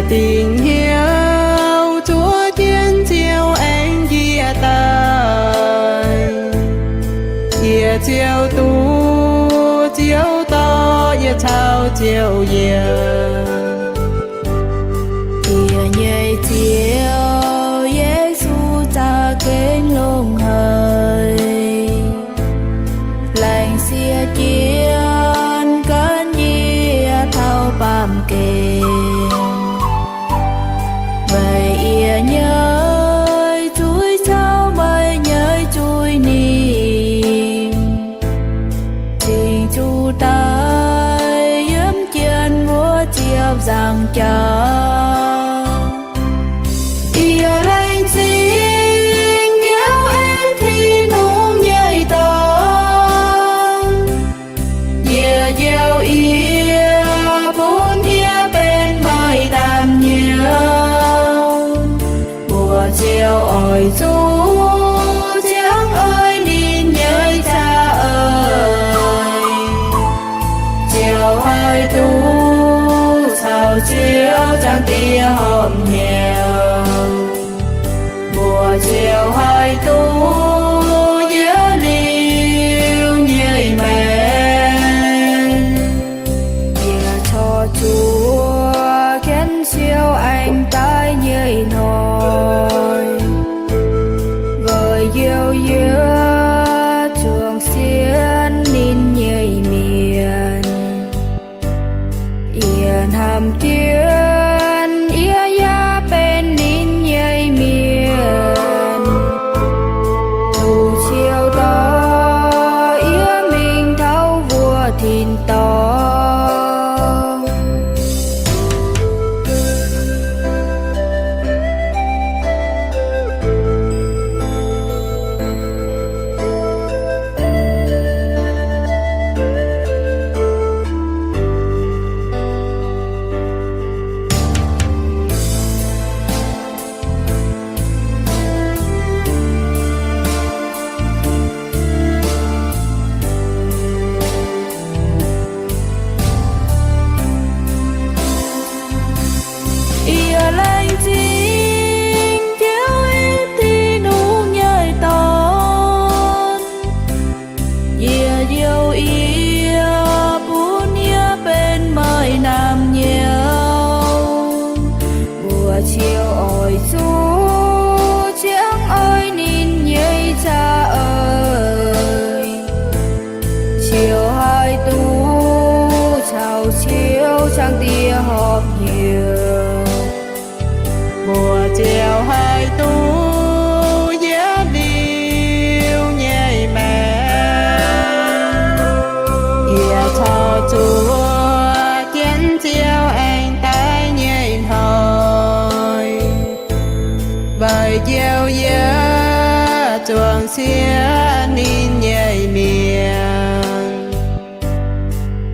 Dingc hnyouv zuov jienv Ziouv aengx njiec daaih, yie ziouc duqv Ziouv dorh yie caux Ziouv yiem. Yie nyei Ziouv Yesu za'gengh longx haic, laengz sieqv jienv gan yie taux baamh gen. Meih yie nyei zuiz caux meih nyei zuiz-ningh cingx zuqc daaih yiem jienv wuov ziepc nzaangc jaax. Yie laengz zingh Ziouv aengx Tin-Hungh nyei dorn. Yie njoux yie bun yie benx meih naamh nyouz. Mbuo ziouc oix zuqc ziangh oix ninh nyei za'eix, ziouc haih duqv caux Ziouv Zaangc Diex horpc hnyouv. Mbuo ziouc haih duqv yiem liuz nyei maengc. Yie corc zuoqc jienv Ziouv aengx daaih nyei hnoi, weic njoux yie zuangx sienx ninh nyei mienh. Yie hnamv jienv yie yaac benx ninh nyei mienh, duqv Ziouv dorh yie mingh taux wuov tin-dorngh. Yie laengz zingh Ziouv aengx Tin-Hungh nyei dorn. Yie njoux yie bun yie benx meih naamh nyouz. Mbuo ziouc oix zuqc ziangh oix ninh nyei za'eix, ziouc haih duqv caux Ziouv Zaangc Diex horpc hnyouv. Mbuo ziouc haih duqv yiem liuz nyei maengc. Yie corc zuoqc jienv Ziouv aengx daaih nyei hnoi, weic njoux yie zuangx sienx ninh nyei mienh.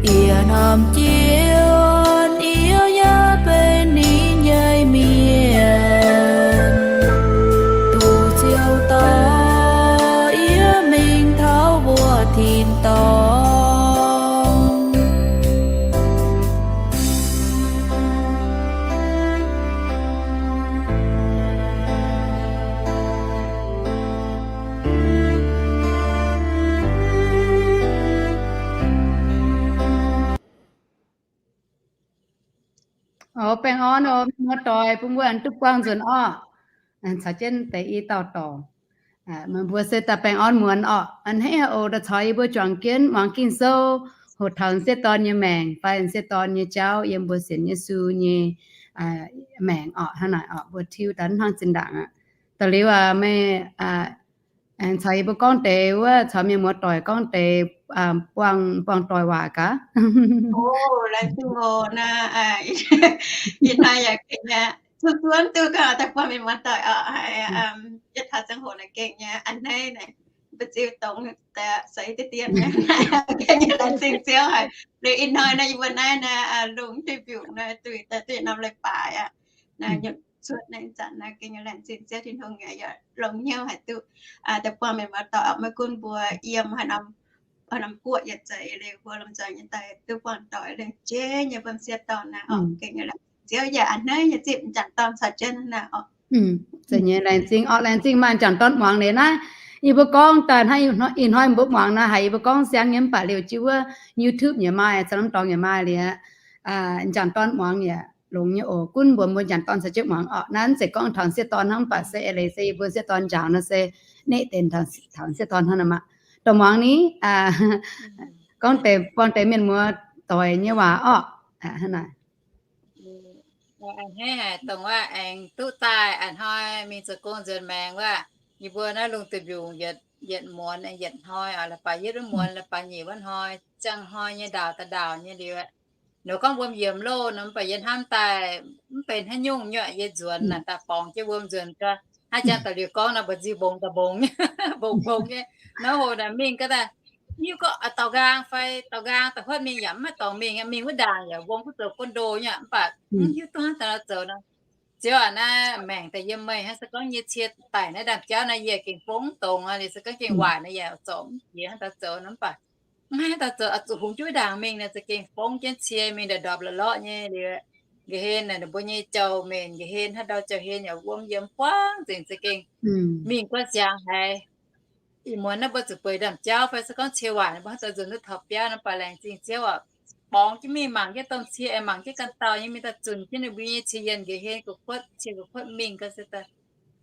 Yie hnamv jienv yie yaac benx ninh nyei mienh, duqv Ziouv dorh yie mingh taux wuov tin-dorngh. Baengh orn oc, muoz-doic, bun mbuo aengx duqv buangh nzunc orqc. Caux jienv deix i dauh dorc, meih mbuo se daaih baengh orn muonz orqc. A'hneiv haic oc, daaih caux yie mbuo juangc jienv muangx Ging-Sou, hoqc taux m'sieqv dorn nyei maengc fai m'sieqv dorn nyei jauv yiem mbuo sienx Yesu nyei maengc orqc. Hnangv naaic orqc, mbuo tiuv daaih hnangv zinh ndaangc aqv. Da'liuz aac, meih aengx caux yie mbuo gorngv deix wuov, caux mienh muoz-doic gorngv deix buangh, buangh doic waac gaax. Laengz zingh oc. Naaiv ih hnoi yaac gengh nyei, zuov zuov duqv gauh daaih buangh mienh muoz-doic oc. Yietc taux ziangh hoc naaic gengh nyei a'hneiv naaic, mbu'ziex dongh seix deix dien nyei. Gengh nyei laengz zingh Ziouv haic. Liuz ih hnoi naaiv yie mbuo naaiv naaiv lungh duih mbiungc naaiv duih daaih duqv norm leiz-baaix aqv. Cuotv naaiv zanc naaiv gengh nyei laengz zingh Ziouv Tin-Hungh yaac longx hnyouv haic duqv daaih buangh mienh muoz-doic oc. Maiv gunv mbuo yiem haaix norm guoqv yaac zeiz, liuz mbuo lomh nzoih nyei daaih duqv buangh doic liuz jeiv nyei mbuo m'sieqv dorn naaiv oc. Gengh nyei laengz zingh Ziouv yaac a'hneiv nyei zipv m'jangc dorn caux jienv naaiv oc. Zeiz nyei, laengz zingh orqc, laengz zingh maaih m'jangc dorn muangx leiz naaiv. Yie mbuo gorngv daaih hnangv ih hnoi mbuo muangx naaiv haiz yie mbuo gorngv siang nyei mv baac liuz jienv wuov YouTube yaac maaih, caux norm dorngx yaac maaih liuz aqv. M'jangc dorn muangx yaac longx nyei oc. Gunv mbuox mbuo m'jangc dorn caux jienv muangx orqc. Naaiv mv zeiz gorngv taux m'sieqv dorn hnangv, mv baac se eix leiz se yie mbuo m'sieqv dorn njaaux nor se neqv deix taux m'sieqv dorn hnangv nor maah. Dongh muangx ni, gorngv deix buangh deix mienh muoz doic nyei waac orqc. Hnangv naaic. A'hneiv haic dongh wuov aengx duqv daaih a'hnoi mingh zoux gong nzuonx maengx wuov, yie mbuo naaiv lungh duih mbiungc yietc muonz yietc hnoi oc, la'baaix yietv wuov muonz, la'baaix nyic wuov hnoi, ziangh hnoi nyei ndaauh da'ndaauh nyei liuz, nor gorngv wuom yiemx loh nor, mv baac yie hnamv daaih mv benx haaix nyungc nyuoqc, yie nzuonx naaic daaih borngz jienv wuom nzuonx gau. Hnangv jangx da'liuz gorngv nor, mbu'ziex mbongx daaih mbongx, mbongx mbongx nyei. Nor hoc naaic mingh gau daaih, hiuv gorngv dorngx nqaang fai dorngx nqaang da'huotv mingh yaac mv maaih dorngx mingh, mingh wuov ndaangc yaac wuom guv zoux guon ndo nyei, mv baac mv hiuv duqv hnangv daaih nor zoux nor. Ziouv aac, naaiv maengc daaih yiem meih hnangv, se gorngv nyei cie daic naaiv ndaamv-jauv naaiv yie gengh fongv dongz aqv, se gorngv gengh waaic naaiv yaac zorc mv jiex hnangv daaih zoux nor, mv baac mv haih hnangv daaih zoux, zuqc hungx jienv ndaangc mingh nor, za'gengh fongv jienv cie mingh ndorpc ndorpc lorqc lorqc nyei liuz, nqa'hien naaic ninh mbuo nyei jauv-mienh, nqa'hien haaix ndau jauv-hien yaac wuom yiem buangv nzengc, za'gengh mingh guaatv siangx haiz ih muonz naaiv mbuo zuqc bueix ndaamv-jauv fai se gorngv cie waaic, mbuo hnangv daaih nzuonx duqv taux biauv nor, mv baac laengz zingh Ziouv oc. Borngz jienv mingh mangc jienv domh cie, aengx mangc jienv ganh dauh nyei, mingh daaih zunc jienv ninh mbuo nyei cie yienh nqa'hien gu'kuotv, cie gu'kuotv mingh gau se daaih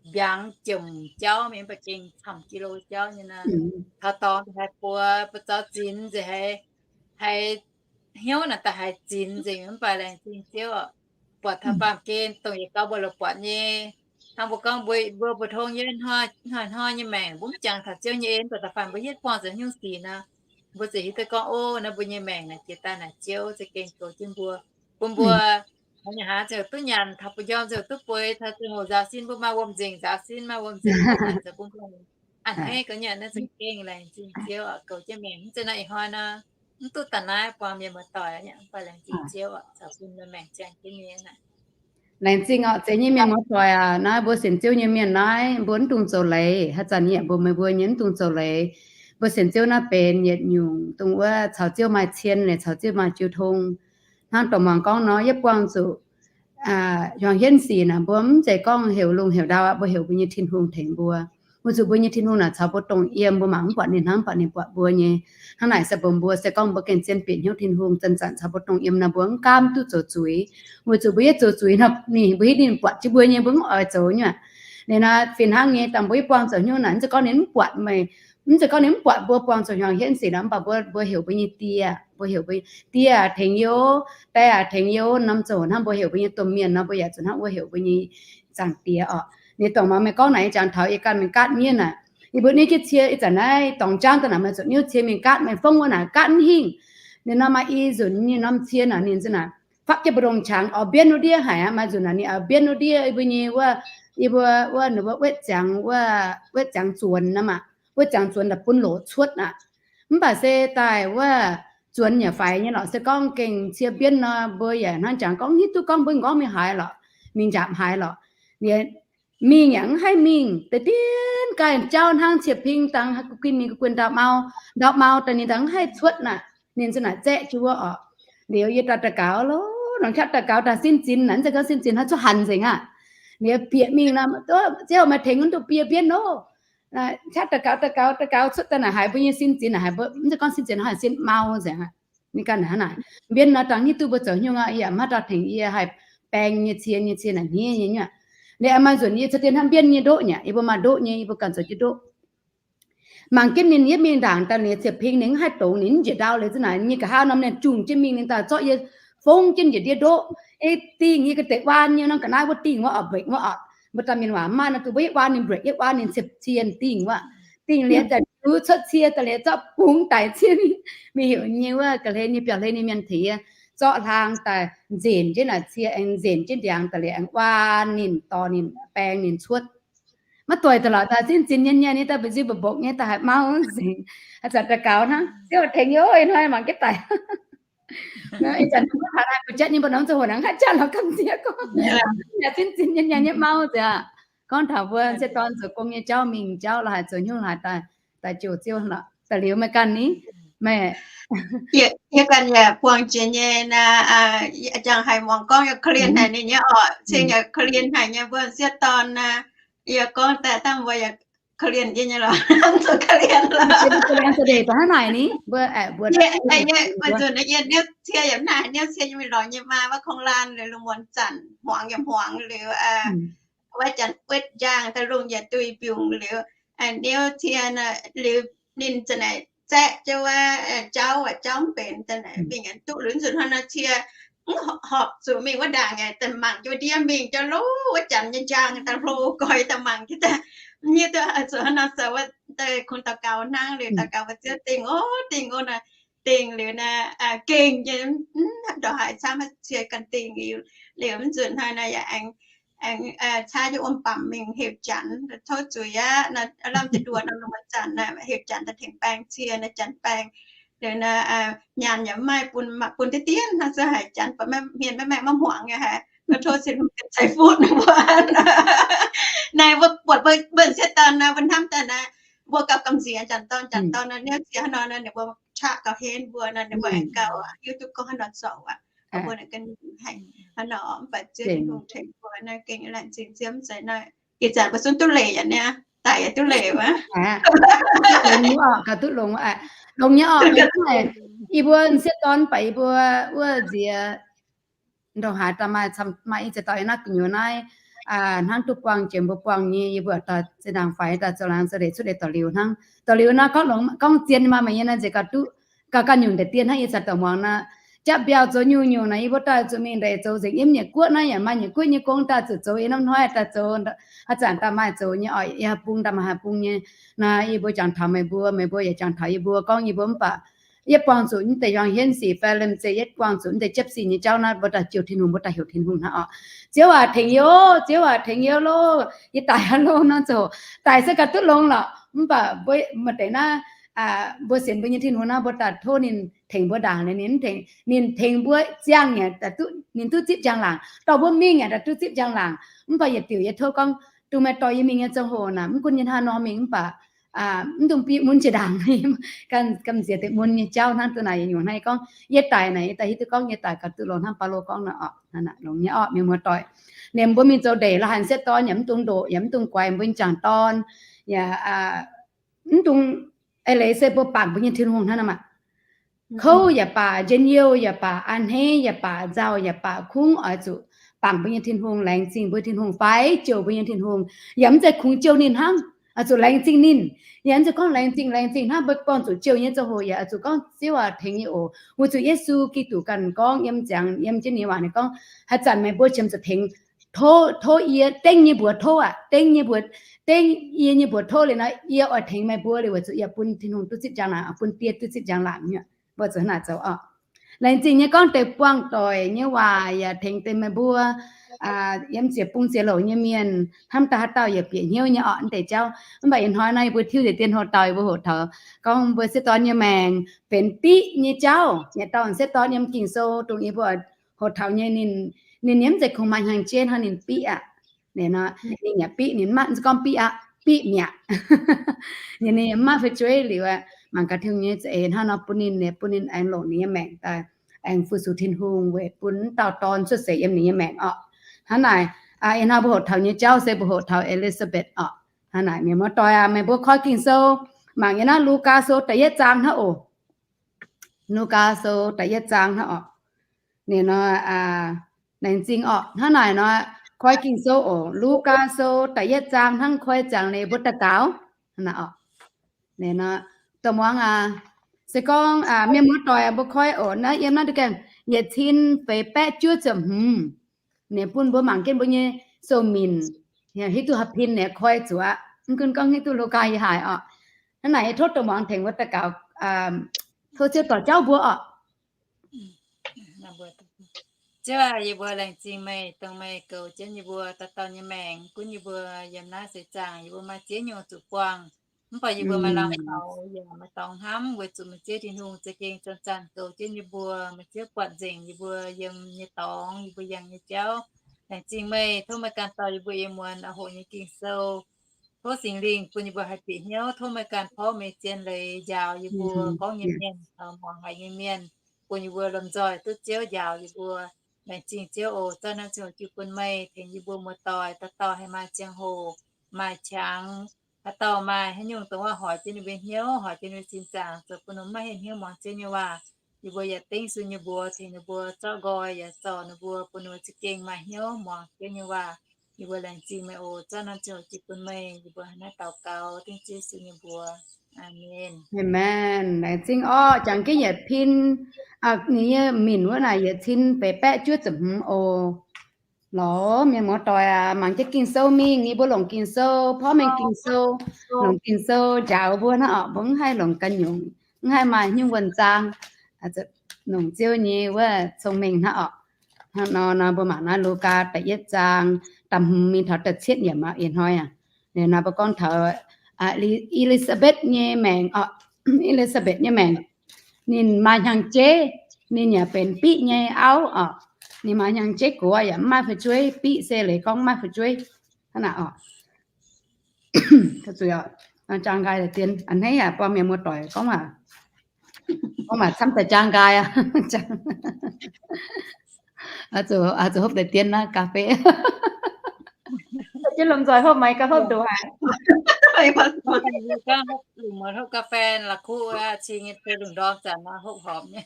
mbiaangx jomc jauv mingh, mv baac gengh camv jiex lo jauv nyei nor. Taux dorngx nzengc haiz buoz, buoz zaux zinx nzengc haiz, haiz hnyouv naaic daaih haiz zinx nzengc, mv baac laengz zingh Ziouv oc. Buatc taux baamh gen dongh yietc gau mbuo lorz buatc nyei. Hnangv mbuo gorngv mbuo, mbuo mbu'ndongx yie hnoi-hnoi nyei maengc mbuo mv jangx taux Ziouv nyei en, dongh da'faanh mbuo yietv buangh zoux haaix nyungc sic nor, mbuo ziouc hiuv duqv gorngv, o, naaiv mbuo nyei maengc naaic jiex daaih naaic Ziouv za'gengh goux jienv mbuo, bun mbuo hnyangx-haaix ziouc duqv nyanc, taux ba'njormh ziouc duqv bueix, taux ziangh hoc nzaaux sin mbuo maaih wuom-nzengc, nzaaux sin maaih wuom-nzengc, ziouc bun mbuo a'hneiv ga'nyiec naaiv za'gengh laengz zingh Ziouv oc, goux jienv maengc. Mv zeiz nor ih hnoi nor, mv duqv daaih naaiv buangh mienh muoz-doic aqv, mv baac laengz zingh Ziouv oc, caux bun mbuo maengc ziangh jienv nyei naaic. Laengz zingh oc, zeiz nyei mienh muoz-doic aac. Naaiv mbuo sienx Ziouv nyei mienh naaiv, mbuo mv dungx zoux leiz. Haaix zanc yie mbuox meih mbuo nyei, mv dungx zoux leiz. Mbuo sienx Ziouv naaiv benx yietc nyungc dongh wuov caux Ziouv maaih cien, leiz caux Ziouv maaih jiu tong. Hnangv dongh muangx gorngv nor, yie buangh zuqc hnyangx-haaix sic naaic, mbuo mv zeiz gorngv heuc lungh heuc ndau aqv, mbuo heuc mbuo nyei Tin-Hungh tengx mbuo. Weic zuqc mbuo nyei Tin-Hungh naaic caux mbuo dongh yiem, mbuo mangc mv buatc ninh hnangv, mv baac ninh buatc mbuo nyei. Hnangv naaic se mbuox mbuo se gorngv mbuo gengh zien bieqc hnyouv Tin-Hungh, zanc-zanc caux mbuo dongh yiem nor, mbuo mv gaamv duqv zoux zuiz. Weic zuqc mbuo yietv zoux zuiz nor, ninh, mbuo hiuv ninh buatc jienv mbuo nyei, mbuo mv oix zoux nyei. Liuz naaiv fih hnangv nyei, dangh mbuo yietv buangh zoux hnyouv naaic, mv zeiz gorngv ninh mv buatc meih, mv zeiz gorngv ninh mv buatc mbuo buangh zoux hnyangx-haaix sic nor, mv baac mbuo, mbuo heuc mbuo nyei Die, mbuo heuc mbuo nyei Die aac, tengx yie oc. Die aac, tengx yie oc. Norm ziangh hoc hnangv mbuo heuc mbuo nyei domh mienh nor, mbuo yaac zuqc hnangv wuov heuc mbuo nyei Zaangc Diex oc. Ninh dongh mangc meih gorngv naaic, ih jangx taux yie ganh mingh gaatv mienv naaic, yie mbuo niv jienv cie, ih zanc naaiv dorngx jaang daaih naaic, meih zuqc niuv cie mingh gaatv, meih fongv wuov naaic gaatv mv hingh. Ninh nor maaih i nzunc nyei norm cie naaic, ninh za'naaic fapv jienv mbu'ndongx qangx oix mbienv wuov ndiev haic aqv. Maaih nzunc naaic ninh oix mbienv wuov ndiev, yie mbuo nyei wuov, yie mbuo wuov, ninh mbuo wetv ziangx, wuov wetv ziangx zuonx nor maah, wetv ziangx zuonx daaih bun loz cuotv aqv. Mv baac se daaih wuov zuonx yaac faix nyei lorqc. Se gorngv gengh cie mbienv nor, mbuo yaac hnangv jangx gorngv hiuv duqv gorngv mbuo gorngv mingh haaix lorqc, mingh njaapc haaix lorqc. Ninh mingh yaac mv haih mingh, deix dienv ganh jauv hnangv cie ping dangx gu'guin mingh gu'guin ndau mau, ndau mau daaih ninh dangx mv haih cuotv naaic. Ninh za'naaic zaeqv jienv wuov oc. Liuz yie daaih daux gaux loh, nongc qaqv daux gaux daaih sin zinx naaic, mv zeiz gorngv sin zinx hnangv cuotv hanc nzengc aqv. Liuz bieqc mingh nor, Ziouv meih tengx wuov duqv biei mbienv loh. Qaqv daux gaux daux gaux daux gaux cuotv daaih naaic haiz mbuo nyei sin zinx naaic, haiz mbuo mv zeiz gorngv sin zinx, haiz sin mau nzengc aqv. Ninh ganh hnangv naaic, mbienv nor dangx hiuv duqv mbuo zoux hnyouv aqv, yaac maiv dauh tengx yie, haih baeng nyei cie, nyei cie naaic hniev nyei nyuoqc. Liuz maaih nzunc yie caux dien hnangv mbienv nyei ndoqv nyei, yie mbuo maaih ndoqv nyei, yie mbuo ganh zoux jienv ndoqv. Mangc jienv ninh yietv mingh ndaangc daaih, ninh cie ping ninh mv haih dongz, ninh mv njiec ndau liuz za'naaic nyei nqa'haav norm ninh jungh jienv mingh, ninh daaih zorqv yie fongv jienv njiec ndiev ndoqv. Ei dingh yie ga'deix waan nyei norm ga'naaiv wuov dingh wuov oc, brake wuov oc. Mbuo dauh mienh waac mv maaih nor, duqv mbuo yietv waan ninh brake, yietv waan ninh cie, cie dingh wuov. Dingh liuz daaih duqv cuotv cie daaih liuz zorqv bungx daic cie mingh. Mingh heuc nyei wuov ga'hlen nyei biauv-hlen nyei mienh tengx yie zorqv hlang daaih nzenc jienv naaic cie, aengx nzenc jienv ndiangx daaih liuz aengx waan ninh, dorh ninh, baeng ninh cuotv. Maiv doix daaih lorqc, daaih sin zinx nyei nyei, ninh daaih mbu'ziex mbopv-mbopv nyei, daaih haiz mau nzengc. Haaix zanc daux gaux hnangv, Ziouv tengx yie, ih hnoi mangc jienv daic. Ih zanc mbuo taux naaiv mbuo jatv nyei, mbuo norm ziangh hoc naaic mv haih jatv lorqc, gamh nziex gorngv yaac sin zinx nyei nyei nyei mau nzengc aqv. Gorngv taux mbuo m'sieqv dorn zoux gong nyei jauv, mingh jauv lorqc, haaix zoux hnyouv haaix daaih, daaih jouh Ziouv lorqc. Daaih liuz meih ganh ni, Meih, yie ganh yaac buangh jiex nyei naaic, jangx haiz muangx gorngv yaac korv-lienh haic ninh nyei orqc, cingx yaac korv-lienh haic nyei mbuo sieqv dorn naaic. Yie gorngv daaih dangh mbuo yaac korv-lienh yie nyei lorqc, zuqc korv-lienh lorqc. Hnangv naaic ni, mbuo, mbuo nzunc naaiv yie niouv cie yaac naaic, niouv cie nyei mingh lorz nyei maa wuov kong laanh liuz, lungh muonz zanc hmuangx yaac hmuangx liuz, wuov janx wetv njaangh daaih lungh yaac duih mbiungc liuz, niouv cie liuz ninh za'naaic zaeqv jienv wuov jauv, jauv mv benx, za'naaic mingh duqv lunx nzunc hnoi nor cie mv horpc zuqc mingh wuov ndaangc, daaih mangc jienv ndiev mingh jienv lo wuov janx nyei njaangh daaih hlo goix daaih mangc jienv daaih. Hiuv duqv zuqc hnangv nor zoux wuov deix kungx daux gaux hnangv liuz, daux gaux mbu'ziex dingh ov, dingh ov naaic, dingh liuz naaic, gengh nyei, ndongc haaix camv cie ganh dingh liuz, liuz mv nzunc hnoi naaic yaac aengx, aengx caav jienv wuom-bamc mingh heuc janx tov zuiz aqv, lamh deix nduoqc nor lungh muonz zanc naaic heuc janx daaih tengx baeng cie naaic, janx baeng liuz naaic, nyaanh yaac mv maaih bun, bun deix dien hnangv, se haiz janx buatc hmien maiv maengh maiv hmuangx nyei haiz, tov cien-hungh ceix fuqv mbuo. Naaiv mbuo buatc mbuo sieqv dorn naaiv, mbuo hnamv daaih naaiv, mbuo gauh gamh nziex janx dorn, janx dorn naaiv, niouv cie hnangv nor naaiv, ninh mbuo qaqv gauh henv mbuo naaiv, ninh mbuo aengx gauh hiuv duqv gorngv hnangv nor zoux aqv. Mbuo naaic ganh haiz hnangv nor, mv baac Ziouv Tin-Hungh tengx mbuo naaiv gengh laengz zingh Ziouv. Mv zeiz naaiv ih zanc mbuo zungv duqv leiz yaac niaa, daic yaac duqv leiz wuov. Gauh duqv longx, longx nyei orqc. Yie mbuo sieqv dorn mv baac yie mbuo wuov nziex ndongc haaix daaih maaih, maaih i ziex dauh yiem naaiv gu'nyuoz naaiv, hnangv duqv buangh jiex mbuo buangh nyei, yie mbuo daaih zinh ndaangc faix daaih zoux laangz zoux ndeic cuotv deix daux liuz hnangv. Daux liuz naaiv gorngv longx gorngv zien nyei maah, meih nyei naaiv nziex gauh duqv, gauh ganh nyungc deix dien hnangv. Yie caux dorc muangx naaic, jaqv mbiauh zoux nyungc-nyungc naaic, yie mbuo daaih zuqc mingh ndeic zoux nzengc. Yiem Nyiec Guoqv naaiv yaac maaih Nyiec Guoqv nyei gong daaih zuqc zoux, yiem norm hnoi daaih zoux, haaix zanc daaih maaih zoux nyei oc. Yie haaix bung daaih maaih haaix bung nyei. Naaiv yie mbuo jangx taux meih mbuo, meih mbuo yaac jangx taux yie mbuo, gorngv yie mbuo mv baac yietv buangh zuqc mv deix yuang hienv sic fai liemh zeih yietv buangh zuqc mv deix jiepv sic nyei jauv naaiv, mbuo daaih jiu Tin-Hungh, mbuo daaih heuc Tin-Hungh hnangv oc. Ziouv aac, tengx yie oc, Ziouv aac, tengx yie oc loh, yie daic aqv loh nor zoc. Daic se gauh duqv longx lorqc, mv baac mbuo maaih deix naaiv, mbuo sienx mbuo nyei Tin-Hungh naaiv, mbuo daaih tov ninh tengx mbuo ndaangc liuz, ninh, ninh tengx mbuo ziangh yaac duqv, ninh duqv zipv njang-laangc. Dorh mbuo mingh yaac duqv zipv njang-laangc. Mv baac yietc diuc yie tov gorngv, dongh meih dorh yie mingh nyei ziangh hoc naaic, mv gunv yie hnangv haaix nor mingh mv baac mv dungx biqv mun jiex ndaangc, gamh nziex deix mun nyei jauv hnangv. Duqv naaic yie nyungc hnangv gorngv yie daic naaic, yie daaih hiuv duqv gorngv yie daic gauh duqv longx hnangv Baulo gorngv naaic oc. Longx nyei orqc, mienh muoz-doic. Ninh mbuo mingh zoux ndeic la'haaix sieqv dorn yaac mv dungx ndoqc, yaac mv dungx guaix mbuo nyei jangc dorn, yaac mv dungx, eix leiz se mbuo bangc mbuo nyei Tin-Hungh hnangv nor maah. Kouv yaac baac, njien-youh yaac baac, a'hneiv yaac baac, nzauh yaac baac, kungx oix zuqc bangc mbuo nyei Tin-Hungh, laengz zingh mbuo Tin-Hungh fai jouh mbuo nyei Tin-Hungh. Yaac mv zeiz kungx jouh ninh hnangv, oix zuqc laengz zingh ninh. Yaac mv zeiz gorngv laengz zingh, laengz zingh hnangv, mbuo buangh zuqc jouh nyei ziangh hoc yaac oix zuqc gorngv, Ziouv aac, tengx yie oc. Weic zuqc Yesu Giduc ganh gorngv yiem ziangx, yiem jienv ninh nyei waac ninh gorngv, haaix zanc meih mbuo qiemx zuqc tengx, tov, tov yie dengv nyei mbuox tov aqv, dengv nyei mbuox, dengv yie nyei mbuox tov liuz nor, yie oix tengx meih mbuo liuz, weic zuqc yie bun Tin-Hungh duqv zipv njang-laangc, bun die duqv zipv njang-laangc nyei. Mbuo zuqc hnangv naaic zoux oc. Laengz zingh nyei gorngv deix buangh doic nyei waac yaac tengx deix meih mbuo yiem ziepc bung ziepc louc nyei mienh, hnamv daaih haaix dauh yaac bieqc hnyouv nyei orqc, mv deix jauv. Mv baac ih hnoi naaiv yie mbuo tiuv deix dien hoc-dauh, yie mbuo hoqc taux gorngv mbuo sieqv dorn nyei maengc benx biqv nyei jauv. Yietc dauh sieqv dorn yiem Ging-Sou dongh yie mbuo hoqc taux nyei, ninh, ninh yaac mv zeiz kungx maaih hnyangx-jeiv hnangv, ninh biqv aqv. Ninh nor, ninh yaac biqv, ninh maiv gorngv biqv aqv, biqv mi'aqv. Ninh, ninh maiv fu'jueiv liuz aqv, mangc gaax Tin-Hungh nyei za'eix hnangv nor bun ninh, bun ninh aengx longc ninh nyei maengc daaih aengx fu-sux Tin-Hungh weic bun dauh dorn cuotv seix yiem ninh nyei maengc orqc. Hnangv naaic, ih hnoi mbuo hoqc taux nyei jauv se mbuo hoqc taux E^li^saa^mbetc orqc. Hnangv naaic, mienh muoz-doic aac, meih mbuo koi Ging-Sou, mangc yiem naaiv Lugaa Sou da'yietv zaang hnangv oc. Lugaa Sou da'yietv zaang hnangv oc. Ninh nor, laengz zingh orqc. Hnangv naaic nor, koi Ging-Sou oc. Lugaa Sou da'yietv zaang hnangv koi ziangx liuz mbuo daux gaux. Hnangv naaic oc. Ninh nor, dorh muangx aac, se gorngv mienh muoz-doic mbuo koi oc, naaiv yiem naaiv nduov gaengh yietc cin feix baeqv juov ziepc hmz. Ninh bun mbuo mangc jienv mbuo nyei sou-minc, hiuv duqv haaix pin ninh koi zuqc aqv. Mv gunv gorngv hiuv duqv Lugaa yie haic orqc. Hnangv naaic, yie tov dorh muangx tengx mbuo daux gaux, tov Ziouv dorh jauv mbuo orqc. Ziouv aac, yie mbuo laengz zingh meih, dongh meih goux jienv yie mbuo dauh dauh nyei maengc. Gunv yie mbuo yiem naaiv seix zaangc yie mbuo maaih ziex nyungc zuqc buangh, mv baac yie mbuo maaih lamh kaux yaac maaih dorngx hnamv, weic zuqc meih Ziouv Tin-Hungh za'gengh zanc-zanc goux jienv yie mbuo. Meih Ziouv buatc nzengc yie mbuo yiem nyei dorngx, yie mbuo yangh nyei jauv. Laengz zingh meih, tov meih ganh dorh yie mbuo ih muonz oix hoqc nyei Ging-Sou. Tov Singx Lingh bun yie mbuo haih bieqc hnyouv, tov meih ganh porv meih zien leiz njaaux yie mbuo gorngv nyei mienh, muangx haiz nyei mienh, bun yie mbuo lomh nzoih duqv Ziouv njaaux yie mbuo. Laengz zingh Ziouv oc. Zorqv naaiv Ziouv jiu bun meih, tengx yie mbuo muoz-doic dauh dauh haih maaih ziangh hoc, maaih qangx, haaix dauh maaih haaix nyungc dongh wuov hoic jienv ninh mbuo hnyouv, hoic jienv ninh mbuo sin zaangc, zoux bun ninh mbuo maiv hiev hnyouv muangx Ziouv nyei waac. Yie mbuo yaac dengv sun yie mbuo, tengx ninh mbuo zorqv nqoi yaac zorc ninh mbuo, bun ninh mbuo za'gengh maaih hnyouv muangx Ziouv nyei waac. Yie mbuo laengz zingh meih oc. Zorqv naaiv Ziouv jiu bun meih. Yie mbuo hnangv naaiv daux gaux dengv Ziouv Yesu nyei mbuox. Aamen. Aamen. Laengz zingh orqc. Jangx jienv yietc pin, ninh nyei minc wuov naaic yietc cin feix baeqv juov ziepc hmz oc. Lorz mienh muoz-doic aac, mangc jienv Ging-Sou mingh. Yie mbuo longc Ging-Sou, porv mengh Ging-Sou, longc Ging-Sou njaaux mbuo hnangv orqc. Mbuo mv haih longc ganh nyungc, mv haih maaih nyungc wuonh zaang, longc Ziouv nyei wuov cong-mengh hnangv orqc. Hnangv nor nor mbuo mangc naaiv Lugaa da'yietv zaang da'hmz mingh taux da'cietv yiemc aqv. Ih hnoi aac, liuz nor mbuo gorngv taux Elizabeth nyei maengc orqc. Elizabeth nyei maengc, ninh maaih hnyangx-jeiv, ninh yaac benx biqv nyei auv orqc. Ninh maaih hnyangx-jeiv gox yaac mv maaih fu'jueiv. Biqv se leiz gorngv mv maaih fu'jueiv hnangv naaic orqc. Jaang nqaai deix dien a'hneiv yaac buangh mienh muoz-doic gorngv waac, gorngv waac camv daaih jaang nqaai aqv. Zuqc hopv deix dien naaiv ga'fei. Jienv lomh nzoih hopv, maiv ganh hopv ndoqc haic. Lungh muonz hopv ga'fei la'kuqv, cing nyei fei lungh ndorm zanc nor hopv horpc nyei.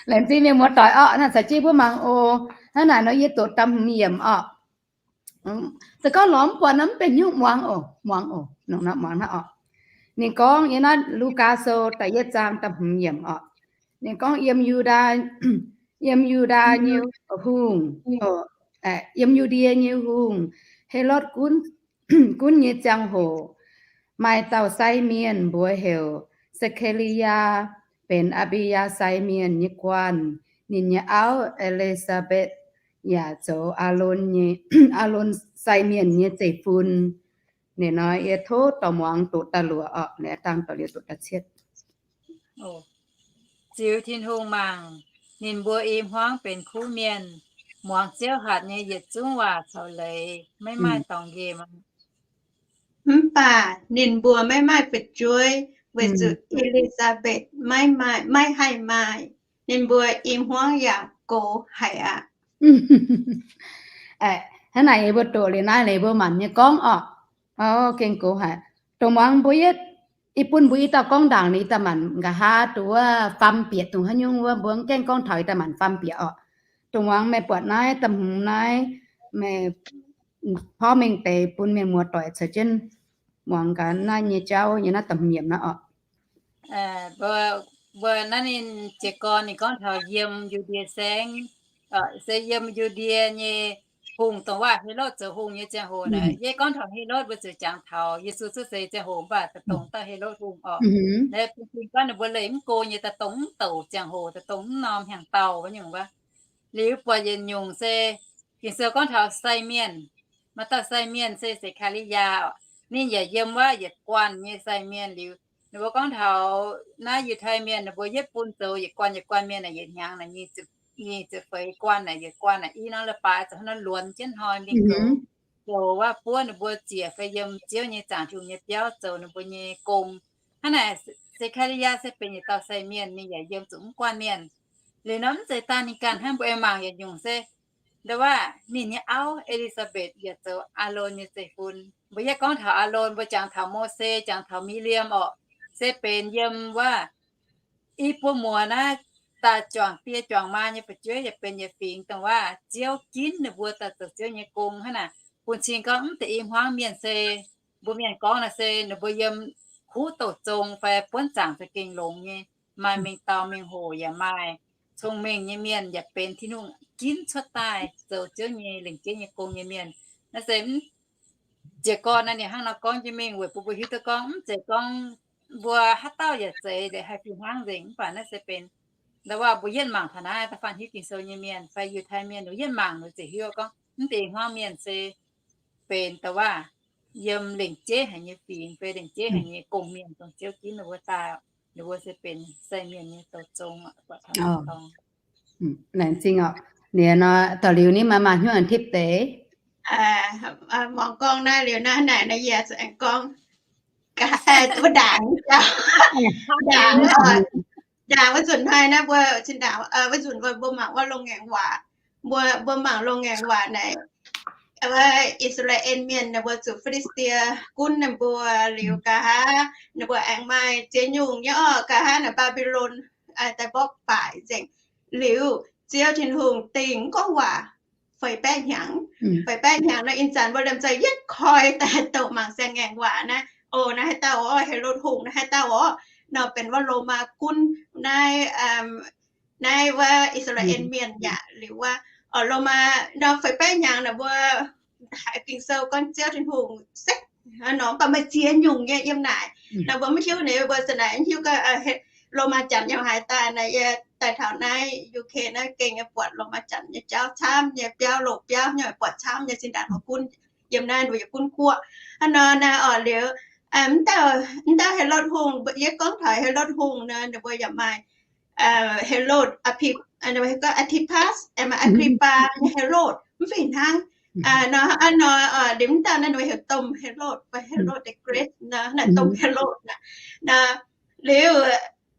Laengz zingh mienh muoz-doic orqc. Naaiv caux jienv mbuo mangc oc. Hnangv naaic nor yie doqc da'hmz yiemc orqc. Se gorngv lorz mv buatc nor mv benx nyungc, muangx oc, muangx oc, nongc nor muangx hnangv orqc. Ninh gorngv yiem naaiv Lugaa Sou da'yietv zaang da'hmz yiemc orqc. Ninh gorngv yiem Yu^ndaa, yiem Yu^ndaa nyei hungh, yiem Yu^ndie nyei hungh, Helotv gunv, gunv nyei ziangh hoc, maaih dauh sai mienh mbuox heuc Se^kaa^li^yaa, benx Aa^mbi^yaa sai mienh nyei guanh. Ninh nyei auv, E^li^saa^mbetc, yaac zoux Aalon nyei, Aalon sai mienh nyei zeiv-fun. Ninh nor yie tov dorh muangx doqc da'luoqc orqc, liuz dangh doqc liuz doqc da'cietv. Ziux Tin-Hungh mangc, ninh mbuo i hmuangv benx kuv mienh, muangx Ziouv hatc nyei yietc zungv waac caux leiz, maiv maaih dorngx nqemh. Mv baac ninh mbuo maiv maaih fu'jueiv, weic zuqc E^li^saa^mbetc maiv maaih, maiv haih maaih. Ninh mbuo i hmuangv yaac gox haic aqv. Hnangv naaic yie mbuo doqc liuz naaiv leiz mbuo maanc nyei gorngv orqc. Gengh gox haic. Dongh muangx mbuo yietv, i bun mbuo i dauh gorngv ndaangc liuz i daaih maanc nqa'haav duqv wuov faam bieqc dongh haaix nyungc wuov, mbuo mv gaengh gorngv taux i daaih maanc faam bieqc orqc. Dongh muangx meih buatc naaiv da'hmz naaiv, meih porv mengh deix bun mienh muoz-doic caux jienv muangx gaax naaiv nyei jauv nyei naaiv da'hmz yiemc naaiv orqc. Mbuo naaiv ninh jiez gorn ninh gorngv taux yiem Yu^ndie Saengv, se yiem Yu^ndie nyei hungh, dongh waac Helotv zoux hungh nyei ziangh hoc naaic. Yie gorngv taux Helotv mbuo ziouc jangx taux Yesu cuotv seix ziangh hoc, mv baac dongh dauh Helotv hungh orqc. Naaiv bun cing gorngv ninh mbuo leih mv go nyei daaih dongh mv douc ziangh hoc, daaih dongh mv norm hnyangx-daauh wuov nyungc wuov. Liuz buatc yietc nyungc se Ging-Sou gorngv taux sai mienh. Maaih dauh sai mienh se Se^kaa^li^yaa orqc. Ninh yaac yiem wuov yietc guanh nyei sai mienh liuz. Ninh mbuo gorngv taux naaiv Yiutai mienh, ninh mbuo yietv bun zoux yietc guanh yietc guanh mienh naaic yietc hnyangx naaic nyic ziepc feix guanh naaic, yietc guanh naaic i norm leiz-baaix zoux hnangv nor luonx jienv hnoi mingh goux, zoux waac-buov ninh mbuo ziec fai yiem Ziouv nyei zaangc Tin-Hungh nyei biauv zoux ninh mbuo nyei gong. Hnangv naaic Se^kaa^li^yaa se benx yietc dauh sai mienh, ninh yaac yiem zuqc mv guanh mienh. Liuz nor mv zeiz daaih ninh ganh hnangv, mbuo aengx mangc yietc nyungc se nda'waac ninh nyei auv, E^li^saa^mbetc, yaac zoux Aalon nyei zeiv-fun. Mbuo yietv gorngv taux Aalon, mbuo jangx taux Mose, jangx taux Mi^li^am orqc, se benx yiem wuov i buo muoz naaiv daaih juangc die juangc maa nyei fu'jueiv, yaac benx yietc fingx dongh waac Ziouv ginv ninh mbuo daaih zoux Ziouv nyei gong hnangv naaic. Bun cing gorngv mv deix i hmuangv mienh se, mbuo mienh gorngv naaic se ninh mbuo yiem kuv douc zong fai buonv zaangc za'gengh longx nyei, maaih mengh dau mengh hoc yaac maaih, cong-mengh nyei mienh yaac benx Tin-Hungh ginv cuotv daaih zoux Ziouv nyei lengc jeiv nyei gong nyei mienh. Naaiv se mv jiez gorn naaiv ninh hnangv nor gorngv jienv mingh weic bun mbuo hiuv duqv gorngv mv zeiz gorngv mbuo haaix dauh yaac zeiz haih fih hnangv nzengc, mv baac naaiv se benx nda'waac mbuo yietv mangc taux naaiv da'faanh hiuv Ging-Sou nyei mienh fai Yiutai mienh, ninh yietv mangc ninh ziouc hiuv gorngv mv deix hmuangv mienh se benx nda'waac yiem lengc jeiv haic nyei fingx fai lengc jeiv haic nyei gong-mienh dongh Ziouv ginv ninh mbuo daaih, ninh mbuo se benx sai mienh nyei douc zong. Laengz zingh orqc. Ninh nor da'liuz ninh maaih maaih hnyouv tipv deix. muangx gorngv naaiv liuz naaiv naaic naaiv yie zuqc aengx gorngv, mbuo ndaangc, ndaangc, ndaangc wuov nzunc hnoi naaiv mbuo zinh ndaangc wuov nzunc mbuo mangc wuov loz-ngaengc waac, mbuo, mbuo mangc loz-ngaengc waac naaic, wuov I^saa^laa^en Mienh naaic mbuo zuqc Fi^li^saa^die Gunv ninh mbuo liuz nqa'haav ninh mbuo aengx maaih ziex nyungc nyei orqc, nqa'haav naaic Mbaa^mbi^lon daaih mborqv baaic nzengc. Liuz Ziouv Tin-Hungh dingc gorngv waac feix baeqv hnyangx, feix baeqv hnyangx nor, ih zanc mbuo liemh zeih yietv koi daaih doqc mangc siang-ngaengc waac naaiv. O, naaiv haaix dauh orqc? Helotv Hungh naaiv haaix dauh orqc? Nor benx wuov Lomaa gunv naaiv, naaiv wuov I^saa^laa^en Mienh yaac liuz wuov, Lomaa nor feix baeqv hnyangx naaic mbuo haiz Ging-Sou gorngv Ziouv Tin-Hungh sekv nor, mv baac maaih ziex nyungc nyei yiem naaic. Naaic mbuo mv hiuv nyei, mbuo za'naaic mv hiuv gorngv Lomaa Janx yiem haaix daaih naaic. Yie daaih taux naaiv U K naaiv gengh nyei buatc Lomaa Janx nyei jauv camv nyei, biauv loz-biauv nyei, buatc camv nyei zinh ndaangc mbuo gunv yiem naaiv, mbuo yaac gunv guoqv hnangv nor naaiv orqc. Liuz mv dauh, mv dauh Helotv Hungh, yie gorngv taux Helotv Hungh nor, ninh mbuo yaac maaih Helotv, Aa^ti^pas, maaih Aa^ki^baa nyei Helotv mv fih hnangv. Nor, nor, liuz mv dauh naaiv ninh mbuo heuc Domh Helotv fai Helotv the Great nor, naaiv Domh Helotv naaic. Liuz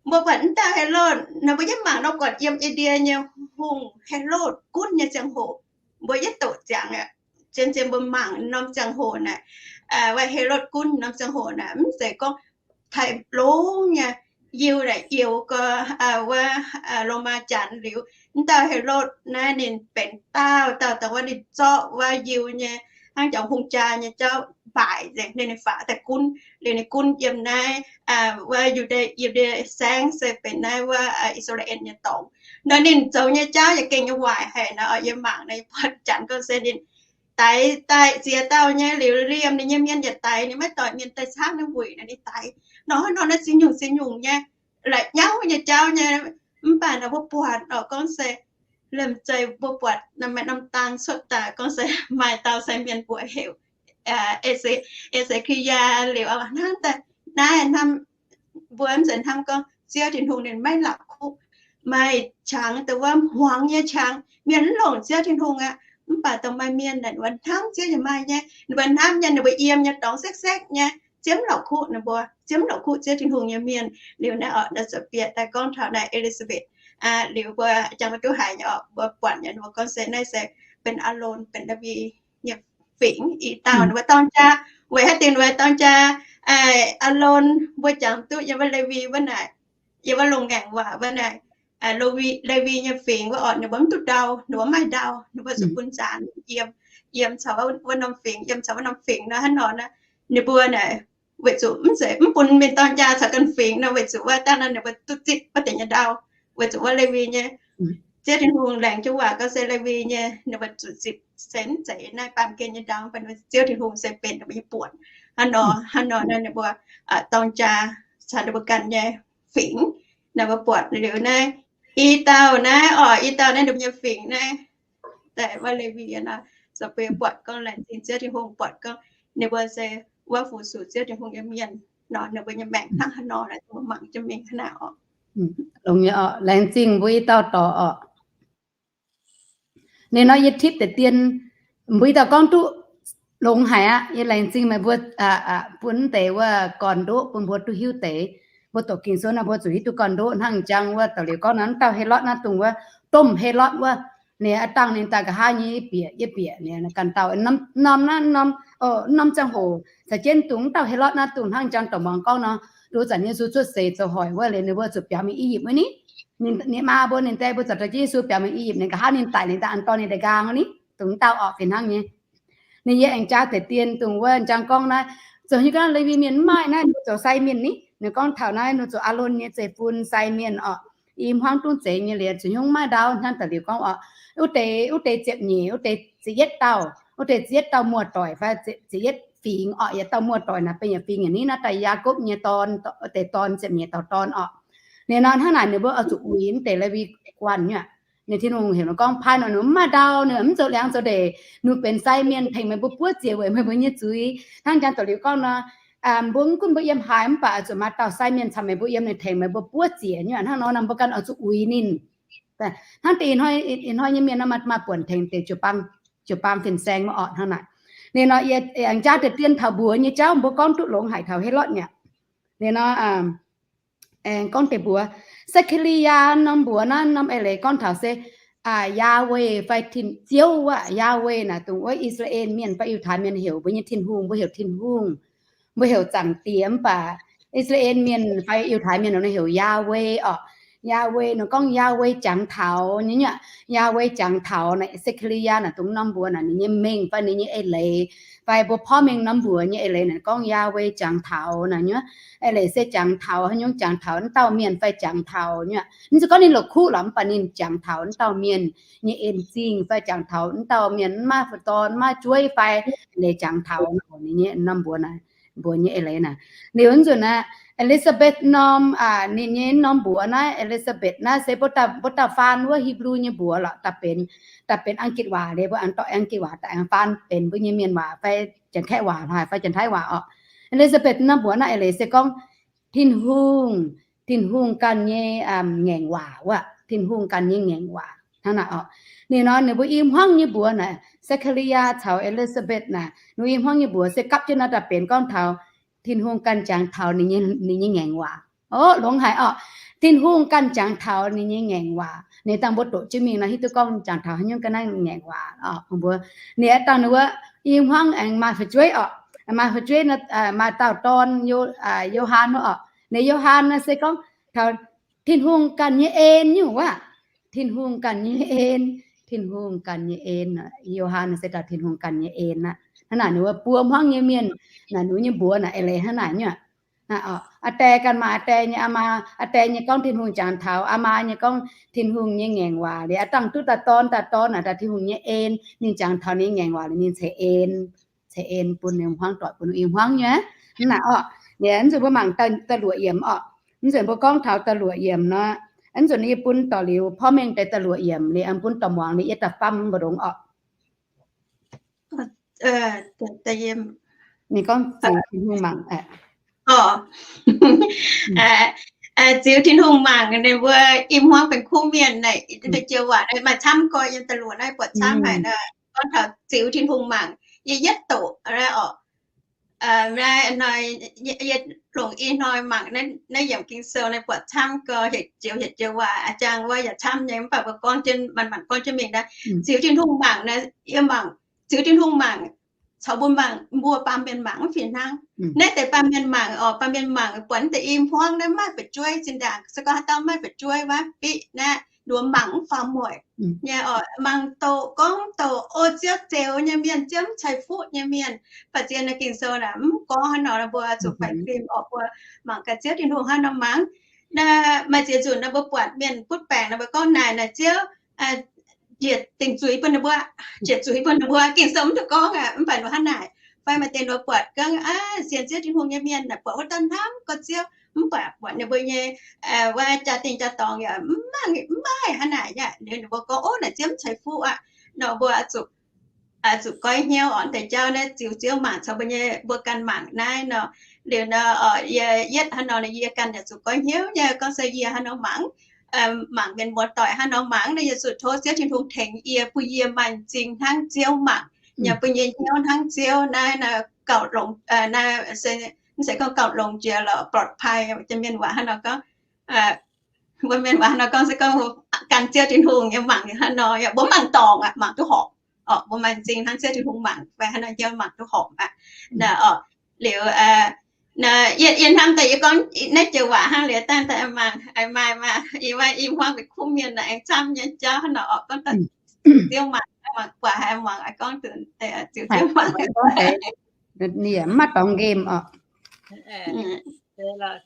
mbuo buatc mv dauh Helotv nor, mbuo yietv mangc nor buatc yiem Yi^ndie nyei hungh Helotv gunv nyei ziangh hoc, mbuo yietv doqc ziangx aqv. Zien-zien mbuo mangc norm ziangh hoc naaic, wuov Helotv gunv norm ziangh hoc naaic, mv zeiz gorngv taaih longx nyei. Yiu naaic youx gau, wuov Lomaa Janx liuz, mv dauh Helotv naaiv ninh benx dauh dauh dongh wuov ninh zorqv wuov Yiu nyei hnangv jangx hungh jaa nyei jauv mbaaic nzengc, ninh, ninh faaux daaih gunv. Liuz ninh gunv yiem naaiv wuov Yu^ndie, Yu^ndie Saengv se benx naaiv wuov I^saa^laa^en nyei dorngx. Nor ninh zoux nyei jauv yaac gengh nyei waaic haic nor. Yie mangc naaiv buatc Janx gorngv se ninh daix daaih ziex dauh nyei liuz, liemh ninh nyei mienh yietc daix, ninh maiv doic mienh daaih caangv ninh wuic nor, ninh daix nor, hnangv nor naaiv ziex nyungc ziex nyungc nyei, la'nyauv nyei jauv nyei. Mv baac nor mbuo buatc orqc, gorngv se liemh zeih mbuo buatc maaih norm dang cuotv daaih gorngv se maaih dauh sai mienh mbuox heuc E^se^ki^yaa liuz, hnangv daaih naaiv hnamv, mbuo mv zeiz hnamv gorngv Ziouv Tin-Hungh ninh maiv la'kuqv. Maaih qangx dongh wuov hmuangx nyei qangx, mienh mv longc Ziouv Tin-Hungh aqv. Mv baac dongh maaih mienh naaic ninh mbuo hnamv Ziouv yaac maaih nyei, ninh mbuo hnamv nyei, ninh mbuo yiem nyei dorngx sekv-sekv nyei, Ziouv mv la'kuqv ninh mbuo, Ziouv mv la'kuqv Ziouv Tin-Hungh nyei mienh. Liuz naaiv orqc, naaiv zuqc bieqc daaih gorngv taux naaiv E^li^saa^mbetc liuz mbuo jangx maiv duqv haiz nyei orqc, mbuo buatc nyei, ninh mbuo gorngv se naaiv se benx Aalon, benx Lewi nyei fingx i dauh. Ninh mbuo dorng jaa, weic haaix diuc ninh mbuo dorng jaa Aalon? Mbuo jangx duqv yiem wuov Lewi wuov naaic, yiem wuov loz-ngaengc waac wuov naaic, Lewi nyei fingx wuov orqc, ninh mbuo mv duqv ndau, ninh mbuo mv maaih ndau, ninh mbuo zuqc bun zaanx yiem, yiem caux wuov norm fingx, yiem caux wuov norm fingx nor, hnangv nor naaiv. Ninh mbuo naaic weic zuqc mv zeiz mv bun mienh dorng jaa caux ganh fingx nor, weic zuqc wuov dangh nor ninh mbuo duqv zipv wuov deix nyei ndau, weic zuqc wuov Lewi nyei, Ziouv Tin-Hungh laengz jienv waac gorngv se Lewi nyei ninh mbuo zuqc zipv, se mv zeiz naaiv baamh gen nyei ndau, mv baac Ziouv Tin-Hungh se benx ninh mbuo nyei buonc. Hnangv nor, hnangv nor naaiv ninh mbuo dorng jaa caux ninh mbuo ganh nyei fingx. Naaiv mbuo buatc liuz naaiv i dauh naaiv orqc, i dauh naaiv ninh mbuo nyei fingx naaiv, daaih wuov Lewi nor, se mbuo buatc gorngv laengz zingh Ziouv Tin-Hungh, buatc gorngv ninh mbuo se wuov fu-sux Ziouv Tin-Hungh nyei mienh nor, ninh mbuo nyei maengc hnangv haaix nor, mbuo mangc jienv mingh hnangv naaiv orqc. Longx nyei orqc, laengz zingh mbuo i dauh dorc orqc. Ninh nor yie tipv deix dien, mbuo i dauh gorngv duqv longx haic aqv. Yie laengz zingh meih mbuo bun deix wuov gorn-ndoqv bun mbuo duqv hiuv deix. Mbuo doqc Ging-Sou nor mbuo zuqc hiuv duqv gorn-ndoqv. Hnangv jangx wuov daux liuz gorngv naaiv dauh Helotv naaiv dongh wuov domh Helotv wuov, ninh aav dangh ninh daaih nqa'haav nyei yie bieqc, yie bieqc ninh ganh dauh norm naaiv norm, norm ziangh hoc caux jienv dongh wuov dauh Helotv naaiv dongh hnangv jangx dorc muangx gorngv nor, nduov zanc Yesu cuotv seix zoux hoic wuov liuz ninh mbuo zuqc biaux mingh I^yipv wuov ni. Ninh maa mbuo ninh daaih mbuo zorc dorh jienv Yesu biaux mingh I^yipv, ninh nqa'haav ninh daic, ninh daaih an dorn ninh daaih nqaang wuov ni, dongh wuov dauh orqc fih hnangv nyei. Ninh yie aengx jaax deix dien dongh wuov jangx gorngv naaiv, zoux nyei gorngv Lewi Mienh mv maaih naaiv, ninh mbuo zoux sai mienh ni. Ninh gorngv taux naaiv ninh zoux Aalon nyei zeiv-fun sai mienh orqc, i hmuangv dungv zeiz nyei liuz zuqc hnyouv mv maaih ndau hnangv daux liuz gorngv orqc. Wuov deix, wuov deix ziepc nyeic, wuov deix ziepc yietv dauh, wuov deix ziepc yietv dauh muoz-doic fai ziepc yietv fingx orqc, yietc dauh muoz-doic naaic benx yietc fingx yaac ni naaiv daaih Yaakopv nyei dorn, deix dorn ziepc nyeic dauh dorn orqc. Ninh nor hnangv naaic ninh mbuo oix zuqc uix mv deix Lewi guanh nyei aqv. Ninh Tin-Hungh heuc ninh gorngv paaiv nor ninh mv maaih ndau, ninh mv zoux liangx zoux ndeic, ninh benx sai mienh tengx meih mbuo buov ziex weic meih mbuo nyei zuiz. Hnangv jangx daux liuz gorngv nor, mbuo mv gunv mbuo yiem haaix mv baac oix zuqc maaih dauh sai mienh caux meih mbuo yiem, ninh tengx meih mbuo buov ziex nyei aqv. Hnangv nor nor mbuo ganh oix zuqc uix ninh. Hnangv deix ih hnoi nyei mienh nor maaih buonc tengx deix jiu-baang. jiu-baang fin-saeng maiv orqc hnangv naaic. Liuz nor yie aengx jaav deix dien taux mbuox nyei jauv mbuo gorngv duqv longx haic taux Helotv mi'aqv. Liuz nor aengx gorngv deix mbuox, Se^kaa^li^yaa norm mbuox naaiv norm eix leiz gorngv taux se Yaawe fai Tin-Ziouv wuov. Yaawe naaic dongh wuov I^saa^laa^en Mienh fai Yiutai Mienh heuc mbuo nyei Tin-Hungh, mbuo heuc Tin-Hungh, mbuo heuc Zaangc Diex, mv baac I^saa^laa^en Mienh fai Yiutai Mienh ninh heuc Yaawe orqc. Yaawe nor gorngv Yaawe jangx taux nyei nyuoqc. Yaawe jangx taux naaic, Se^kaa^li^yaa naaic dongh norm mbuox naaic ninh nyei mengh fai ninh nyei eix leiz, fai mbuo porv mengh norm mbuox nyei eix leiz naaic gorngv Yaawe jangx taux naaic nyuoqc. Eix leiz se jangx taux haaix nyungc, jangx taux wuov dauh mienh fai jangx taux nyuoqc. Mv zeiz gorngv ninh la'kuqv lorqc, mv baac ninh jangx taux wuov dauh mienh nyei en-zingh fai jangx taux wuov dauh mienh mv maaih fu'dorn mv maaih jueiv fai eix leiz jangx taux ninh nyei norm mbuox naaic, mbuox nyei eix leiz naaic. Liuz nzunc naaic, E^li^saa^mbetc norm, ninh nyei norm mbuox naaiv, E^li^saa^mbetc naaiv se mbuo dauh faan wuov Hipv^lu nyei mbuox lorqc, daaih benx, daaih benx Ang^gitc waac liuz, mbuo aengx dorh Ang^gitc waac daaih aengx faan benx mbuo nyei mienh waac fai Janx-Kaeqv waac haic fai Janx-Taiv waac orqc. E^li^saa^mbetc norm mbuox naaiv eix leiz se gorngv Tin-Hungh, Tin-Hungh ganh nyei ngaengc waac wuov, Tin-Hungh ganh nyei ngaengc waac hnangv naaic orqc. Ninh nor ninh mbuo i hmuangv nyei mbuox naaic, Se^kaa^li^yaa caux E^li^saa^mbetc naaic, ninh mbuo i hmuangv nyei mbuox se gapv jienv naaiv daaih benx gorngv taux Tin-Hungh ganh jangx taux ninh nyei ngaengc waac. Ov, longx haic orqc. Tin-Hungh ganh jangx taux ninh nyei ngaengc waac. Ninh dangh mbuo doqc jienv mingh nor hiuv duqv gorngv jangx taux haaix nyungc ga'naaiv ngaengc waac orqc. Ninh dangh ninh wuov i hmuangv aengx maaih fu'jueiv orqc. Maaih fu'jueiv, maaih dauh dorn, Yo^han wuov orqc. Ninh Yo^han naaiv se gorngv taux Tin-Hungh ganh nyei en nyungc wuov. Tin-Hungh ganh nyei en, Tin-Hungh ganh nyei en. Yo^han se dauh Tin-Hungh ganh nyei en aqv. Hnangv naaic ninh wuov buo hmuangv nyei mienh naaic, ninh nyei mbuox naaic eix leiz hnangv naaic nyuoqc. Aa die ganh maaih aa die nyei, aa maa, aa die nyei gorngv Tin-Hungh jangx taux, aa maa nyei gorngv Tin-Hungh nyei ngaengc waac. Liuz aa dangh duqv dauh dorn, dauh dorn naaic dauh Tin-Hungh nyei en, ninh jangx taux ninh nyei ngaengc waac liuz ninh ceix en, ceix en bun ninh hmuangv, doic bun ninh i hmuangv nyei. Hnangv naaic orqc. Liuz nzunc mbuo mangc da'luoqc yiemc orqc. Nzunc mbuo gorngv taux da'luoqc yiemc nor, nzunc yie bun dorh liuz porv mengh deix da'luoqc yiemc liuz aengx bun dorh muangx liuz yie da'faam mbu'ndongx orqc. Ninh gorngv ziux Tin-Hungh mangc. Ziux Tin-Hungh mangc, ninh mbuo i hmuangv benx kuv mienh naaic, deix joux waac maaih camv gorx, yiem da'luoqc naaiv buatc camv haic nor. Gorngv taux ziux Tin-Hungh mangc, yie yietv doqc orqc. Yie longc i hnoi mangc naaiv yiemc Ging-Sou naaiv buatc camv gorx, hietc joux hietc joux waac a'jang wuov yaac camv nyei, mv baac mbuo gorngv jienv manc-manc gorngv jienv mingh naaiv. Ziux Tin-Hungh mangc naaiv, yie mangc, ziux Tin-Hungh mangc caux mbuo mangc, mbuo baamh mienh mangc mv fih hnangv. Naaiv deix baamh mienh mangc orqc, baamh mienh mangc buatc naaiv deix i hmuangv naaiv maaih fu'jueiv zinh ndaangc, se gorngv haaix dauh maaih fu'jueiv wuov, biqv naaiv nduov mangc mv faaux mueic nyei orqc, mangc doqc gorngv doqc, o, Ziouv zeux nyei mienh, Ziouv mv ceix fuqv nyei mienh. Baac zien naaiv Ging-Sou naaic mv gorngv hnangv nor, mbuo zuqc faix fim orqc, mbuo mangc gaax Ziouv Tin-Hungh hnangv nor mangc. Naaiv maaih ziex nzunc naaiv mbuo buatc mienh butv baengc naaiv mbuo gorngv naaic, naaic Ziouv njiec dingc zuiz bun ninh mbuo, njiec zuiz bun ninh mbuo. Ging-Sou mv duqv gorngv aqv, mv baac nduov hnangv naaic. Fai maaih deix nduov buatc gorngv, sienx Ziouv Tin-Hungh nyei mienh naaic buatc wuov dauh hnamv gorx Ziouv, mv baac buatc ninh mbuo nyei wuov jaa-dingh jaa-dorngx yaac mv maaih, mv maaih hnangv naaic aqv. Liuz ninh mbuo gorngv, ov, naaic Ziouv mv ceix fuqv aqv. Nor mbuo zuqc, zuqc goiv hnyouv orqc, deix jauv naaiv ziux Ziouv mangc caux mbuo nyei, mbuo ganh mangc naaiv nor. Liuz nor, yie yietv hnangv nor, yie ganh yaac zuqc goiv hnyouv nyei, gorngv se yie hnangv nor mangc, mangc mienh muoz-doic hnangv nor mangc, naaiv yie zuqc tov Ziouv Tin-Hungh tengx yie, bun yie maaih m'zing hnangv Ziouv mangc, yaac bun yie hnyouv hnangv Ziouv naaiv, naaiv gauh longx, naaiv se, mv zeiz gorngv gauh longx jiex lorqc, ปลอดภัย, mienh waac hnangv nor gorngv, mbuo mienh waac hnangv nor gorngv se gorngv gan Ziouv Tin-Hungh nyei mangc hnangv nor, yaac mbuo mangc dorngc aqv, mangc duqv horpc. Orqc, mbuo maaih m'zing hnangv Ziouv Tin-Hungh mangc fai hnangv nor, Ziouv mangc duqv horpc aqv. Nor, orqc, liuz, yie, yie hnamv daaih yie gorngv naaiv joux waac hnangv liuz, dangh daaih maaih, maaih, maaih, yie, maaih i hmuangv mbuo kuv mienh naaic aengx camv nyei jauv hnangv nor, orqc, gorngv daaih ziux Ziouv mangc, mangc buatc haaix muangx, gorngv ziux Ziouv mangc. Ninh mv maaih dorngx nqemh orqc.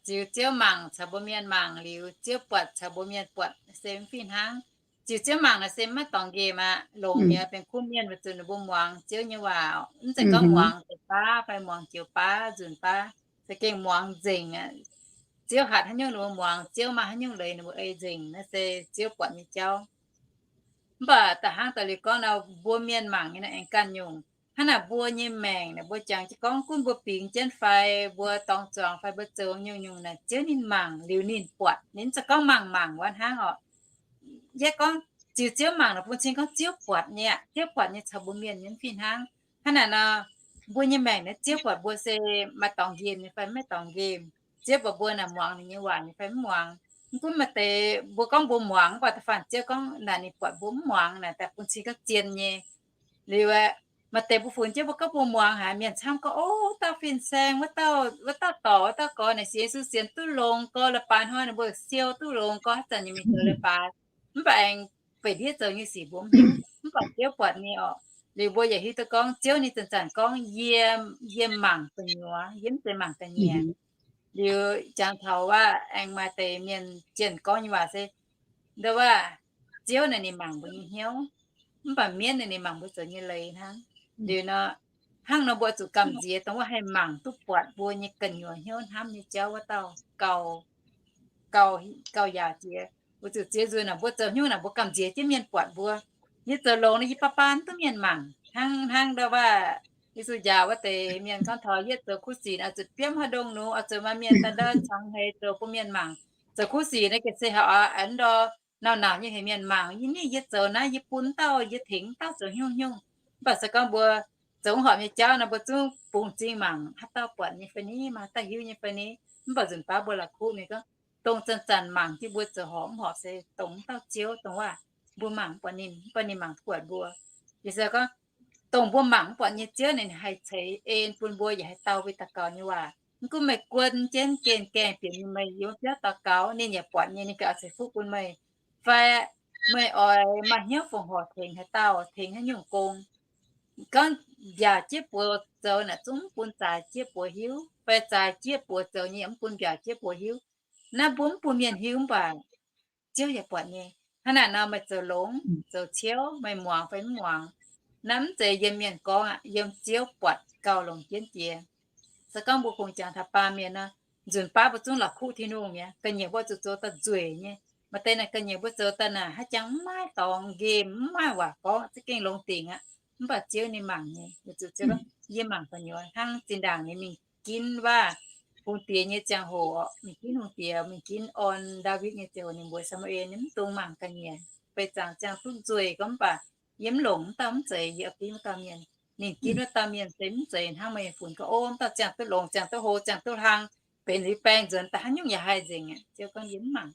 Ziux Ziouv mangc caux mbuo mienh mangc liuz, Ziouv buatc caux mbuo mienh buatc se mv fih hnangv. Ziux Ziouv mangc naaic se mv maaih dorngx nqemh aqv. Longx nyei benx kuv mienh weic zuqc ninh mbuo muangx Ziouv nyei waac, mv zeiz gorngv muangx deix baav fai muangx joux baav, nzunc baav, za'gengh muangx nzengc aqv. Ziouv hatc haaix nyungc ninh mbuo muangx, Ziouv maaih haaix nyungc leiz ninh mbuo ei nzengc. Naaiv se Ziouv buatc nyei jauv. Mv baac da'hnangv daaih liuz gorngv nor, mbuo mienh mangc nyei naaiv aengx ganh nyungc. Hnangv naaic mbuo nyei maengc naaic, mbuo jangx jienv gorngv gunv mbuo bingx jienv fai mbuo dorngx zuangx fai mbuo zoux nyungc-nyungc naaic, Ziouv ninh mangc liuz ninh buatc, ninh za'gengh gorngv mangc mangc wuov hnangv orqc. Yie gorngv ziux Ziouv mangc naaic bun cing gorngv Ziouv buatc nyei aqv. Ziouv buatc nyei caux mbuo mienh nyei mv fih hnangv. Hnangv naaic nor, mbuo nyei maengc naaiv Ziouv buatc mbuo se maaih dorngx nqemh nyei fai maiv dorngx nqemh. Ziouv buatc mbuo naaic muangx ninh nyei waac nyei fai mv muangx. Mv gunv maaih deix mbuo gorngv mbuo muangx, mv baac da'faanh Ziouv gorngv naaic ninh buatc mbuo mv muangx naaic, daaih bun cing gorngv zien nyei. Liuz aeqv, maaih deix mbuo funx Ziouv mbuo gorngv mbuo muangx haic, mienh camv gorngv, O, wuov dauh fin-saeng, wuov dauh, wuov dauh dorc, wuov dauh gorx naaic sienx Yesu sienx duqv longx gorx, leiz-baaix hnoi ninh mbuo siou duqv longx gorx, haaix zanc ninh mingh zoux leiz-baaix. Mv baac aengx beic ndiev zoux nyei sic mbuo mv hiuv, mv baac Ziouv buatc nyei orqc. Liuz mbuo yaac hiuv duqv gorngv Ziouv ninh zanc-zanc gorngv, Yie, yie mangc gu'nyuoz, yie mv zeiz mangc ga'nyiec. Liuz jangx taux wuov aengx maaih deix mienh jienh gorngv nyei waac se, nduov waac, Ziouv naaic ninh mangc mbuo nyei hnyouv, mv baac mienv naaic ninh mangc mbuo zoux nyei leiz hnangv. Liuz nor, hnangv nor mbuo zuqc gamh nziex dongh wuov haih mangc duqv buatc mbuo nyei gu'nyuoz hnyouv hnamv nyei jauv wuov dauh gauh, gauh, gauh yaauc jiex. Weic zuqc ziex nzunc naaic mbuo zoux hnyouv naaic mbuo gamh nziex jienv mienh buatc mbuo. Yie zoux longx nor yie baav baan duqv mienh mangc. Hnangv, hnangv ndau wuov, Yesu njaaux wuov deix mienh gorngv taux, Yie zoux kuv sic oix zuqc biomv haaix ndongh nor, oix zuqc maaih mienh daaih ndau cangx heix zoux bun mienh mangc. Zoux kuv sic naaiv gengh se haiz ndau nauc-nauc nyei heuc mienh mangc. Yie, yie zoux naaiv, yie bun dauh, yie tengx dauh zoux hnyouv hnyouv. Mv baac se gorngv mbuo zoux mv horpc nyei jauv nor, mbuo zungv bungx m'zing mangc haaix dauh buatc nyei fai ni, maaih haaix dauh hiuv nyei fai ni. Mv baac nzunc baav mbuo la'kuqv mingh gorngv, dongh zanc-zanc mangc jienv mbuo zoux horpc mv horpc se dongh wuov dauh Ziouv, dongh wuov mbuo mangc mv buatc ninh, mv baac ninh mangc duqv buatc mbuo. Yie se gorngv, dongh mbuo mangc mv buatc nyei Ziouv ninh haih ceix en bun mbuo yaac haih dau mbuo daux gaux nyei waac. Mv gunv meih guon jienv gen gaengh bieqc mingh meih yiem biauv daux gaux, ninh yaac buatc nyei, ninh ganh oix ceix fuqv bun meih. Fai meih oix maaih hnyouv fongc horc tengx haaix dauh, tengx haaix nyungc gong, gorngv mbiaauc jieqv buoz zoux naaic zungv mv bun zaaix jieqv buoz hiuv, fai zaaix jieqv buoz zoux nyei yaac mv bun mbiaauc jieqv buoz hiuv. Naaiv mbuo mv bun mienh hiuv mv baac Ziouv yaac buatc nyei. Hnangv naaic nor meih zoux longx zoux ciouv, meih muangx fai mv muangx, naaiv mv zeiz yiem mienh gorngv aqv, yiem Ziouv buatc gauh longc jienv jiex. Se gorngv mbuo kungx jangx taux baamh mienh nor, nzunc baav mbuo zungv la'kuqv Tin-Hungh mi'aqv. Ga'nyiec mbuo zuqc zoux daaih nzueic nyei. Maaih deix naaic ga'nyiec mbuo zoux daaih naaic haaix jangx mv maaih dorngx nqemh, mv maaih waac gorngv, za'gengh longx dingc aqv. Mv baac Ziouv ninh mangc nyei, weic zuqc Ziouv gorngv, Yie mangc gu'nyuoz. Hnangv zinh ndaangc ninh mingh ginv wuov hungh diex nyei ziangh hoc orqc, mingh ginv hungh diex, mingh ginv orn Ndaawitv nyei ziangh hoc, ninh mbuox Saa^mu^en, Mv dungx mangc ga'nyiec. Beih zaangc ziangh duqv nzueic gorngv, mv baac yie mv longc wuov dauh mv zeiz, yie oix ginv wuov dauh mienh. Ninh ginv wuov dauh mienh se mv zeiz hnangv meih nyei funx gorngv, O, wuov dauh ziangh duqv longx, ziangh duqv hlo, ziangh duqv hlang, benx liuz baeng nzuonx daaih haaix nyungc yaac haih nzengc aqv. Ziouv gorngv, Yie mv mangc.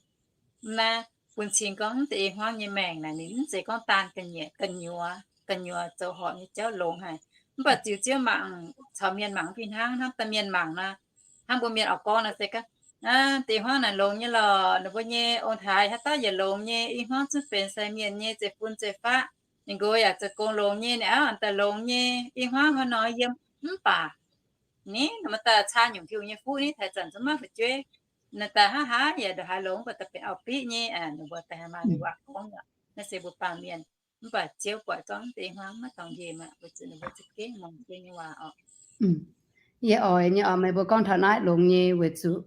Naaiv bun cing gorngv mv deix i hmuangv nyei maengc naaic ninh mv zeiz gorngv daan ga'nyiec, gu'nyuoz, gu'nyuoz zoux horpc nyei jauv longx haic. Mv baac ziux Ziouv mangc caux mienh mangc mv fih hnangv. Hnamv daaih mienh mangc nor, hnangv mbuo mienh oix gorngv nor se gorngv, Aa, deix i hmuangv naaic longx nyei lorqc, ninh mbuo nyei ong-taaix haaix dauh yaac longx nyei, i hmuangv zungv benx sai mienh nyei, zeiv-fun zeiv-faqv, ninh nqox yaac zoux gong longx nyei, ninh auv daaih longx nyei, i hmuangv hnoi-hnoi yiem. Mv baac ni, ninh mbuo daaih caa nyungc Tin-Hungh nyei fuqv ni, taaix zanc zungv maiv fu'jueiv. Ninh daaih hnangv haaix yaac ndongc haaix longx, mv baac daaih benx auv-biqv nyei. Ninh mbuo daaih maaih waac gorngv aqv. Naaiv se mbuo baamh mienh. Mv baac Ziouv buatc gorngv deix i hmuangv maiv dorngx nqemh aqv, weic zuqc ninh mbuo za'gengh mangc Ziouv nyei waac oc. Yie oix nyei oc, meih mbuo gorngv taux naaiv longx nyei weic zuqc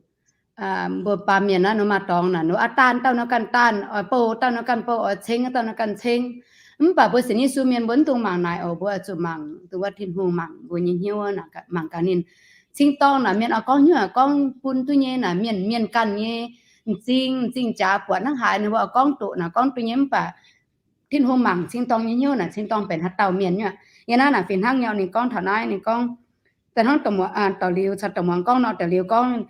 mbuo baamh mienh naaiv nor maaih dorngx naaic, nor aav daanh dauh nor ganh daanh, oix bouh dauh nor ganh bouh, oix ceng dauh nor ganh ceng. Mv baac mbuo sienx Yesu mienh mbuo mv dungx mangc naaic oc. Mbuo oix zuqc mangc dongh wuov Tin-Hungh mangc mbuo nyei hnyouv naaic, mangc gaax ninh. Cingx dorngh naaic mienh oix gorngv hnyouv gorngv bun duqv nyei naaic, mienh, mienh ganh nyei m'zing, m'zing jaax buatc hnangv haaix ninh mbuo oix gorngv doqc naaic gorngv duqv nyei. Mv baac Tin-Hungh mangc cingx dorngh nyei hnyouv naaic, cingx dorngh benx haaix dauh mienh nyei. Yie naaiv naaic fih hnangv nyei, ninh gorngv taux naaiv, ninh gorngv daaih hnangv dorc liuz caux dorc muangx gorngv nor, dorc liuz gorngv,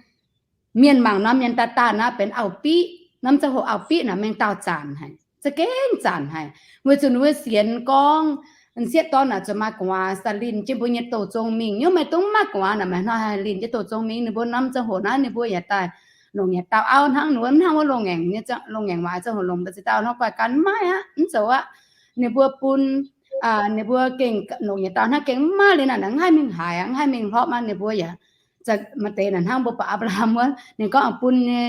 mienh mangc norm mienh daanh daanh naaiv benx auv-biqv, norm ziangh hoc auv-biqv naaic mengh dauh zanc haic, za'gengh zanc haic. Weic zuqc ninh mbuo sienx gorngv m'sieqv dorn naaic zuqc maaih gu'nguaaz daaih linh jienv mbuo nyei douh zong mingh. Yie meih dongh mv maaih gu'nguaaz naaic, meih hnoi haih linh jienv douh zong mingh. Ninh mbuo norm ziangh hoc naaiv ninh mbuo yaac daaih longc yietc dauh auv hnangv, ninh mbuo mv hnangv wuov loz-ngaengc, loz-ngaengc waac ziangh hoc longc mbu'ziex dauh, hnangv guai gan mv maaih aqv, mv zoux aqv. Ninh mbuo bun, ninh mbuo gengh longc yietc dauh hnangv, gengh mv maaih liuz naaic, mv haih mingh haaix aqv, mv haih mingh hlorpv aqv. Ninh mbuo yaac maaih deix naaic hnangv mbuo buatc Apc^laa^ham wuov, ninh gorngv bun nyei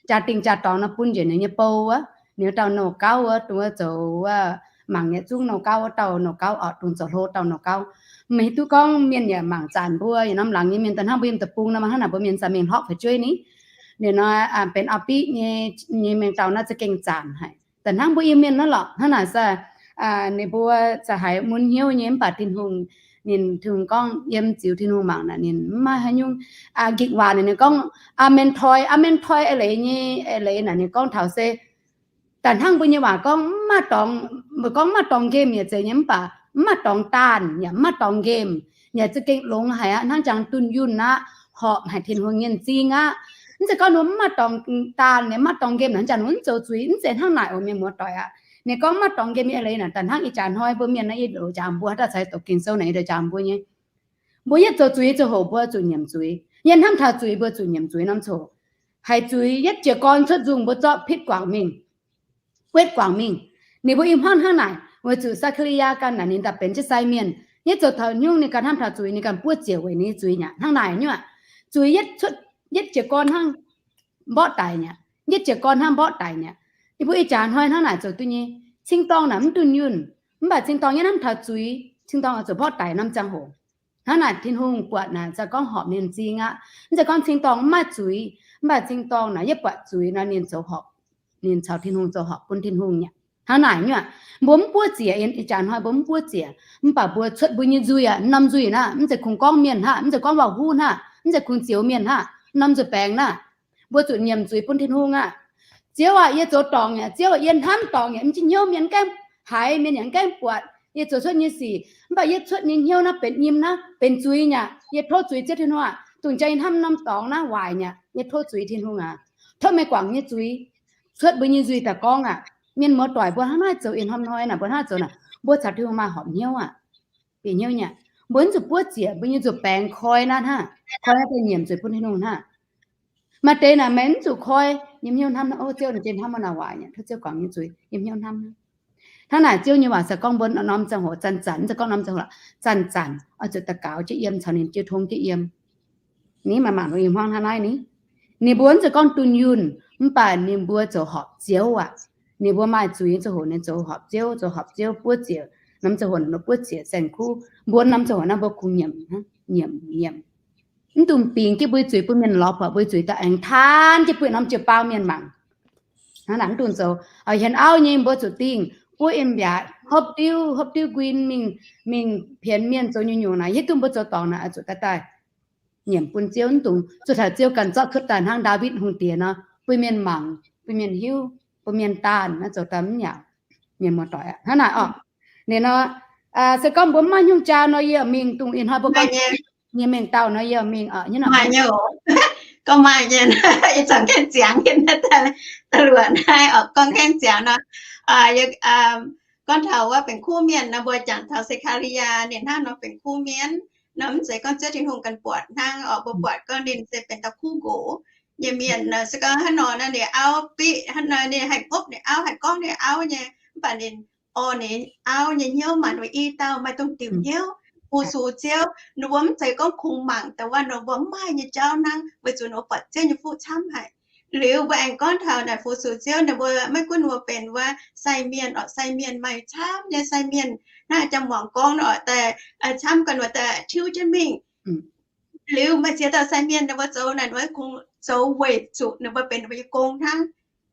jaa-dingh jaa-dorngx nor bun njiec ninh nyei bou wuov, ninh dauh nouh gauv wuov, dongh wuov zoux wuov mangc yietc zungv nouh gauv wuov dauh nouh gauv oc, dongh zoux hlo dauh nouh gauv. Meih hiuv duqv gorngv mienh yaac mangc zanc mbuo, yietc norm laangz nyei mienh daaih hnangv mbuo yiem deic-bung nor, hnangv naaic mbuo mienh za'gengh mingh hlorpv fu'jueiv ni. Ninh nor benx auv-biqv nyei, nyei mengh dauh naaiv za'gengh zanc haic. Daaih hnangv mbuo Iu-Mienh naaiv lorqc, hnangv naaic se ninh mbuo za'gengh haiz mun hnyouv nyei, mv baac Tin-Hungh, ninh, Tin-Hungh gorngv yiem ziux Tin-Hungh mangc naaic ninh mv maaih haaix nyungc. Ging-Waac naaic ninh gorngv, aa men toi, aa men toi eix leiz nyei, eix leiz naaic ninh gorngv taux se Da'hnangv mbuo nyei waac gorngv, mv maaih dorngx, mbuo gorngv mv maaih dorngx nqemh yaac zeiz nyei, mv baac mv maaih dorngx daanh yaac mv maaih dorngx nqemh, yaac za'gengh longx haic aqv, hnangv jangx dunh yunh aqv, horpc haic Tin-Hungh nyei m'zing aqv. Mv zeiz gorngv mbuo mv maaih dorngx daanh, mv maaih dorngx nqemh hnangv jangx mbuo mv zoux zuiz, mv zeiz hnangv naaic oc, mienh muoz-doic aqv. Ninh gorngv mv maaih dorngx nqemh nyei leiz naaic, da'hnangv ih jaax hnoi mbuo mienh naaiv, yie loz jaax mbuo haaix dauh caux doqc Ging-Sou naaic, yie loz jaax mbuo nyei, mbuo yietv zoux zuiz ziangh hoc mbuo zuqc nyiemc zuiz. Yietv hnamv taux zuiz mbuo zuqc nyiemc zuiz norm coc. Haiz zuiz yietv jiez gorn cuotv nzungh mbuo zorqv pitv guangc mingh, wetv guangc mingh. Ninh mbuo i hmuangv hnangv naaic, weic zuqc Saa^kaa^li^yaa ganh naaic ninh daaih benx jienv sai mienh, yietv zoux taux haaix nyungc ninh ganh hnamv taux zuiz, ninh ganh buov ziec weic ninh nyei zuiz nyaqv. Hnangv naaic nyuoqc, zuiz yietv cuotv, yietv jiez gorn hnangv mborqv daic nyaqv, yietv jiez gorn hnangv mborqv daic nyaqv. Yie mbuo ih jaax hnoi hnangv naaic zoux duqv nyei. Cing-dorngh naaic mv dunh yunh, mv baac cing-dorngh yietv hnamv taux zuiz, cing-dorngh oix zuqc mborqv daic norm ziangh hoc. Hnangv naaic Tin-Hungh buatc naaic se gorngv horpc ninh m'zing aqv. Mv zeiz gorngv cing-dorngh mv maaih zuiz, mv baac cing-dorngh naaic yietv buatc zuiz nor ninh zoux horpc, ninh caux Tin-Hungh zoux horpc bun Tin-Hungh nyaqv. Hnangv naaic nyuoqc, mbuo mv buov ziec, ih jaax hnoi mbuo mv buov ziec, mv baac mbuo cuotv mbuo nyei nzuih aqv, norm nzuih naaiv, mv zeiz kungx gorngv mienh hnangv, mv zeiz gorngv waac-huv hnangv, mv zeiz kungx zioux mienh hnangv, norm nzuih baengx naaiv, mbuo zuqc nyiemc zuiz bun Tin-Hungh aqv. Ziouv aac, yie zoux dorngc yaac, Ziouv aac, yie hnamv dorngc yaac, m'jinh hnyouv mienh gaengh haiz, mienh yaac gaengh buatc yie zoux cuotv nyei sic, mv baac yie cuotv nyei hnyouv naaiv benx nyim naaiv, benx zuiz nyaqv. Yie tov zuiz Ziouv Tin-Hungh aac, dongh jang yie hnamv norm dorngx naaiv waaic nyaqv, yie tov zuiz Tin-Hungh aac. Tov meih guangc nyei zuiz, cuotv mbuo nyei nzuih daaih gorngv aqv. Mienh muoz-doic mbuo hnangv naaiv zoux, ih hnoi naaic mbuo hnangv naaiv zoux naaic, mbuo caux Tin-Hungh maaih horpc hnyouv aqv, bieqc hnyouv nyaqv. Mbuo mv zuqc buov ziec, mbuo nyei nzuih baengx koi naaiv hnangv, koi naaiv daaih nyiemc zuiz bun Tin-Hungh hnangv. Maaih deix naaic meih mv zuqc koi, yiem hnyouv hnamv, O Ziouv, ninh hnamv mv naaic waaic nyaqv, tov Ziouv guangc nyei zuiz, yiem hnyouv hnamv. Hnangv naaic Ziouv nyei waac se gorngv mbuo norm ziangh hoc zanc-zanc, mv zeiz gorngv norm ziangh hoc, zanc-zanc oix zuqc daux gaux jienv yiem, caux ninh jiu tong jienv yiem. Ni maaih mangc ih hmuangv hnangv naaiv ni, ninh mbuo mv zeiz gorngv dunh yunh, mv baac ninh mbuo zoux horpc Ziouv aqv. Ninh mbuo maaih zuiz ziangh hoc ninh zoux horpc Ziouv, zoux horpc Ziouv buov ziec, norm ziangh hoc ninh buov ziec saeng-kuv. Mbuo norm ziangh hoc naaiv mbuo kungx nyiemc, nyiemc, nyiemc. Mv dungx bingx jienv mbuo nyei zuiz bun mienh lorz buatc, mbuo nyei zuiz daaih aengx taanv jienv bun norm jiu-baang mienh mangc. Hnangv naaic mv dungx zoux. Hienx auv nyei mbuo zuqc dingh, buov im mbiaatc, hopv diuv, hopv diuv nquin mingh, mingh pienx mienh zoux nyungc-nyungc naaic, hiuv duqv mbuo zoux dorngc naaic oix zuqc daaih daaih nyiemc bun Ziouv, mv dungx zuqc taux Ziouv ganh zorqv cuotv daaih hnangv Ndaawitv Hungh Diex nor, bun mienh mangc, bun mienh hiuv, bun mienh daanh, naaiv zoux daaih mv yaac, mienh muoz-doic aqv. Hnangv naaic orqc. Ninh nor, se gorngv mbuo mv maaih nyungc jaa nor, yie mingh dungx ih hnoi mbuo gorngv nyei mengh dauh nor, yie mingh oc. Gorngv maaih nyei, ih zanc gaengh ziangx, da'luoqc naaiv oc, gorngv gaengh ziangx nor, gorngv taux wuov benx kuv mienh nor, mbuo jangx taux Se^kaa^li^yaa ninh hnangv nor benx kuv mienh nor, mv zeiz gorngv Ziouv Tin-Hungh ganh buatc hnangv oc. Mbuo buatc gorngv ninh se benx dauh kuv nqox nyei mienh nor, se gorngv hnangv nor naaiv ninh auv biqv, hnangv nor ninh haih hopv ninh auv, haih gorngv ninh auv nyei, mv baac ninh orn ninh auv nyei hnyouv, mangc ninh i dauh maaih dongh diuc hnyouv fu-sux Ziouv. Ninh mbuo mv zeiz gorngv kungx mangc daaih wuov ninh mbuo mv maaih nyei jauv hnangv, weic zuqc ninh mbuo buatc Ziouv nyei fuqv camv haic. Liuz mbuo aengx gorngv taux naaic fu-sux Ziouv, ninh mbuo maiv gunv ninh mbuo benx wuov sai mienh oc, sai mienh maaih camv nyei sai mienh, hnangv jang muangx gorngv oc, daaih camv ganh wuov daaih tiuv jienv mingh. Liuz maaih ziex dauh sai mienh ninh mbuo zoux naaic, ninh mbuo kungx zoux weic zuqc ninh mbuo benx ninh mbuo nyei gong hnangv.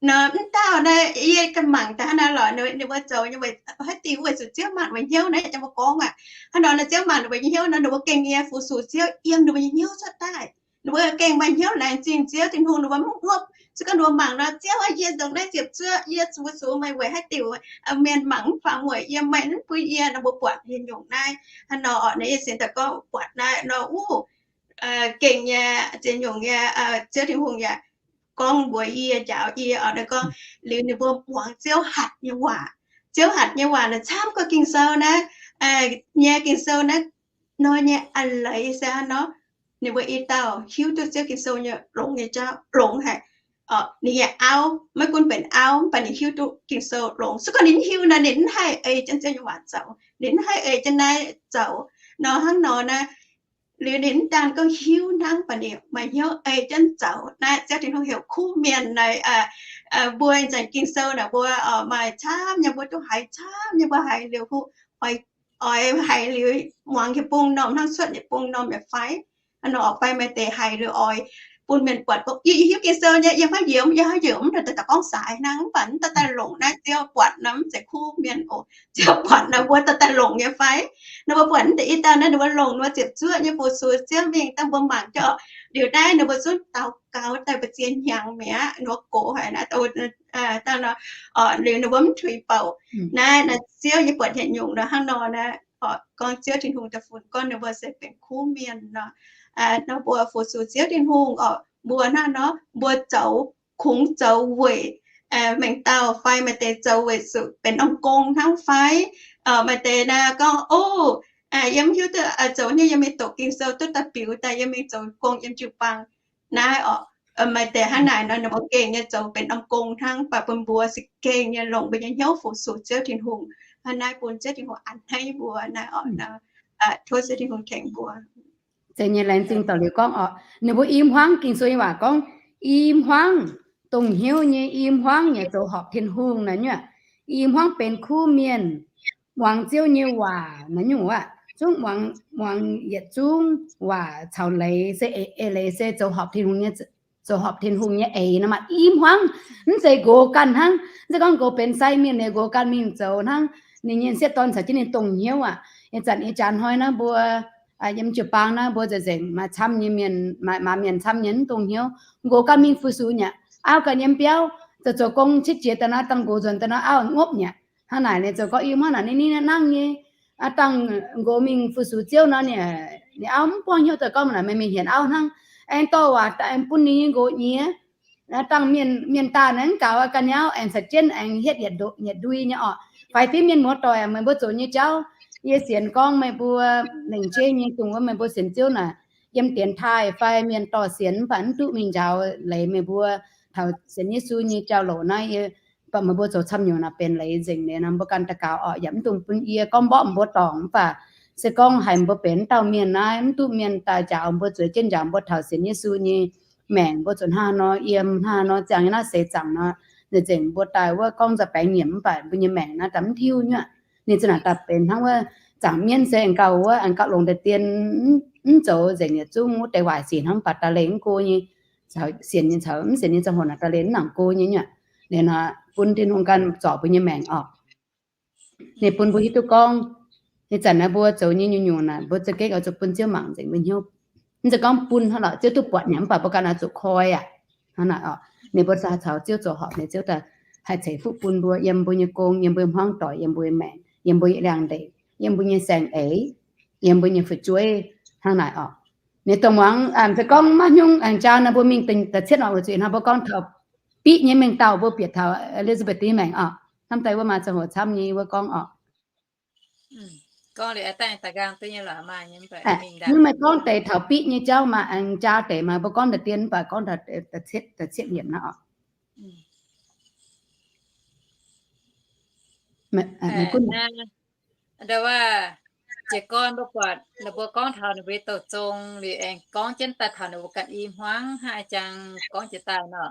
Nor mv dauh naaiv yie ganh mangc daaih hnangv naaiv lorqc, ninh mbuo zoux nyei weic haaix diuc, weic zuqc Ziouv mangc ninh mbuo hnyouv naaiv, jang mbuo gorngv aqv. Hnangv nor naaiv Ziouv mangc ninh mbuo nyei hnyouv nor, ninh mbuo gengh nyei fu-sux Ziouv, yiem ninh mbuo nyei hnyouv cuotv daaih. Ninh mbuo gengh maaih hnyouv laengz zingh Ziouv Tin-Hungh, ninh mbuo mv hopv. Se gorngv ninh mbuo mangc nor, Ziouv aah, yie ndongc naaiv ziepc zuoqv, yie fu-sux meih weic haaix diuc, mienh mangc mv faaux mueic yiem meih, mv bun yie, ninh mbuo buatc nyei nyungc naaiv. Hnangv nor orqc, naaiv yie sienx daaih gorngv buatc naaiv nor, uv, gengh nyei, ziex nyungc nyei, Ziouv Tin-Hungh yaac gorngv mbuox yie, njaaux yie oc. Naaiv gorngv liuz ninh mbuo muangx Ziouv hatc nyei waac. Ziouv hatc nyei waac naaic camv gorngv Ging-Sou naaiv, nyei Ging-Sou naaiv nor nyei a'leiz se hnangv nor, ninh mbuo i dauh hiuv duqv Ziouv Ging-Sou nyei longx nyei jauv, longx haic. Ninh nyei auv, maiv gunv benx auv, mv baac ninh hiuv duqv Ging-Sou longx. Se gorngv ninh mv hiuv nor, ninh mv haih ei jienv Ziouv nyei waac zoux, ninh mv haih ei jienv naaiv zoux. Nor hnangv nor naaiv, liuz ninh mv daan gorngv hiuv hnangv, mv baac ninh maaih hnyouv ei jienv zoux. Naaiv Ziouv Tin-Hungh heuc kuv mienh naaic, mbuo nzengc Ging-Sou naaic mbuo maaih camv nyei, mbuo duqv haiz camv nyei, mbuo haiz liuz huv, oix haiz liuz muangx yietc bung norm hnangv cuotv yietc bung norm yaac fai. Hnangv nor oix fai maaih deix haiz liuz oix bun mienh buatc gorngv, yie hiuv Ging-Sou nyei, yie maiv nyiemc, yie haaix nyiemc mv daaih gorngv saaix hnangv, mv baac mv daaih daaih longc naaiv Ziouv buatc nor, mv zeiz kuv mienh oc. Ziouv buatc nor mbuo daaih daaih longc nyei fai? Nor mbuo buatc mv deix i dauh naaiv, ninh mbuo longc ninh mbuo ziepc zuoqv nyei fu-sux Ziouv mingh daaih, mbuo mangc jienv oc. Liuz naaiv ninh mbuo zungv daux gaux daaih mbu'ziex hnyangx mi'aqv, nor gox haic naaiv, dangh nor, liuz ninh mbuo mv tuix bouc. Naaiv, naaiv Ziouv nyei buonc hietc nyungc nor hnangv nor naaiv, gorngv Ziouv Tin-Hungh daaih funx gorngv ninh mbuo se benx kuv mienh nor. Nor mbuo fu-sux Ziouv Tin-Hungh oc, mbuo hnangv nor mbuo zoux, kungx zoux weic maengc dauh fai maaih deix zoux weic zuqc benx norm gong hnangv fai. Maaih deix naaiv gorngv, o, yie mv hiuv duqv, zoux haaix nyungc yie mingh doqc Ging-Sou duqv daaih biux daaih yie mingh zoux gong yiem jiu-baang. Naaiv oc, maaih deix hnangv naaic nor ninh mbuo gengh nyei zoux benx norm gong hnangv, mv baac bun mbuo za'gengh nyei longc mbuo nyei hnyouv fu-sux Ziouv Tin-Hungh. Hnangv naaiv bun Ziouv Tin-Hungh a'hneiv nyei mbuo naaiv oc. Tov Ziouv Tin-Hungh tengx mbuo. Zeiz nyei, laengz zingh dorh liuz gorngv oc. Ninh mbuo i hmuangv, Ging-Sou nyei waac gorngv, i hmuangv, dongh hnyouv nyei i hmuangv yaac zoux horpc Tin-Hungh naaiv nyungc. I hmuangv benx kuv mienh, muangx Ziouv nyei waac naaiv nyungc aqv. Zungv muangx, muangx yietc zungv waac caux leiz, se eix, eix leiz se zoux horpc Tin-Hungh nyei, zoux horpc Tin-Hungh nyei eix nor maah. I hmuangv, mv zeiz nqox ganh hnangv, mv zeiz gorngv nqox benx sai mienh liuz nqox ganh mingh zoux hnangv. Ninh nyei sieqv dorn caux jienv ninh dongh hnyouv aqv. Ih zanc ih jaax hnoi naaiv mbuo yiem jiu-baang naaiv mbuo nzengc nzengc maaih camv nyei mienh, maaih mienh camv nyei mv dongh hnyouv. Nqox ganh mingh fu-sux nyei, auv ganh yiem biauv zoux zoux gong qiex jiez daaih nor, dangh nqox nzuonx daaih nor auv ngopv nyei. Hnangv naaic ninh zoux gorngv i hmuangv naaic ninh ninh nangv nyei. Dangh nqox mingh fu-sux Ziouv nor, ninh auv mv buangv hnyouv daaih gorngv naaic meih mingh hienx auv hnangv. Aengx dorh waac aengx bun ninh nyei nqox nyiex. Dangh mienh, mienh daaih naaiv mv gaux ganh nyei auv aengx caux jienv aengx hietv yietc ndui nyei oc. Faix fiev mienh muoz-doic, meih mbuo zoux nyei jauv, yie sienx gorngv meih mbuo lengc jeiv nyei dongh wuov meih mbuo sienx Ziouv naaic, yiem dienx taaih fai mienh dorh sienx mv baac mv duqv mingh njaaux leiz meih mbuo taux sienx Yesu nyei jauv-louc naaiv, mv baac meih mbuo zoux camv nyungc naaic benx leiz nzengc liuz nor mbuo ganh daux gaux oc. Yaac mv dungx bun yie gorngv mborqv mbuo dorngc, mv baac se gorngv haiz mbuo benx dauh mienh naaiv mv duqv mienh daaih njaaux mbuo, zueiz jienv njaaux mbuo taux sienx Yesu nyei maengc, mbuo zuqc hnangv nor yiem, hnangv nor ziangh nyei naaiv seix zaangc nor, nzengc mbuo daaih wuov gorngv nza'baengx nyiemc mv baac mbuo nyei maengc naaiv daaih mv tiuv nyuoqv. Ninh zinh naaic daaih benx hnangv wuov zaangc mienv se aengx gauh wuov, aengx gauh longc deix dien, mv zoux nzengc yietc zungv wuov deix waaic sic hnangv, mv baac daaih leih mv go nyei, sienx nyei caux mv sienx nyei ziangh hoc naaic daaih leih mv nangc go nyei nyuoqv. Liuz nor bun Tin-Hungh ganh zorc mbuo nyei maengc oc. Ninh bun mbuo hiuv duqv gorngv, ih zanc naaiv mbuo zoux nyei nyungc-nyungc naaic mbuo za'gengh oix zuqc bun Ziouv mangc nzengc mbuo hnyouv. Mv zeiz gorngv bun hnangv lorqc, Ziouv duqv buatc nyei, mv baac mbuo ganh oix zuqc koi aqv. Hnangv naaic oc, ninh mbuo caux Ziouv zoux horpc, ninh Ziouv daaih haih ceix fuqv bun mbuo yiem mbuo nyei gong, yiem mbuo nyei hmuangv doic, yiem mbuo nyei maengc, yiem mbuo nyei liangx-ndeic, yiem mbuo nyei saeng-eix, yiem mbuo nyei fu'jueiv. Hnangv naaic oc. Ninh dongh muangx se gorngv maiv hnyungv aengx jaa nor mbuo mingh da'cietv oc, weic zuqc hnangv mbuo gorngv taux biqv nyei mengh dauh, mbuo bieqc taux Elizabeth nyei maengc oc. Hnamv daaih wuov maaih ziangh hoc camv nyei wuov gorngv oc. Mv, meih gorngv deix taux biqv nyei jauv maaih aengx jaa deix maaih mbuo gorngv da'dien mv baac gorngv da'cietv yiemc naaiv oc. Jiez gorn mbuo buatc ninh mbuo gorngv taux ninh mbuo nyei douh zong liuz aengx gorngv jienv daaih taux ninh mbuo ganh i hmuangv hnangv ih zanc gorngv jiez daaih nor,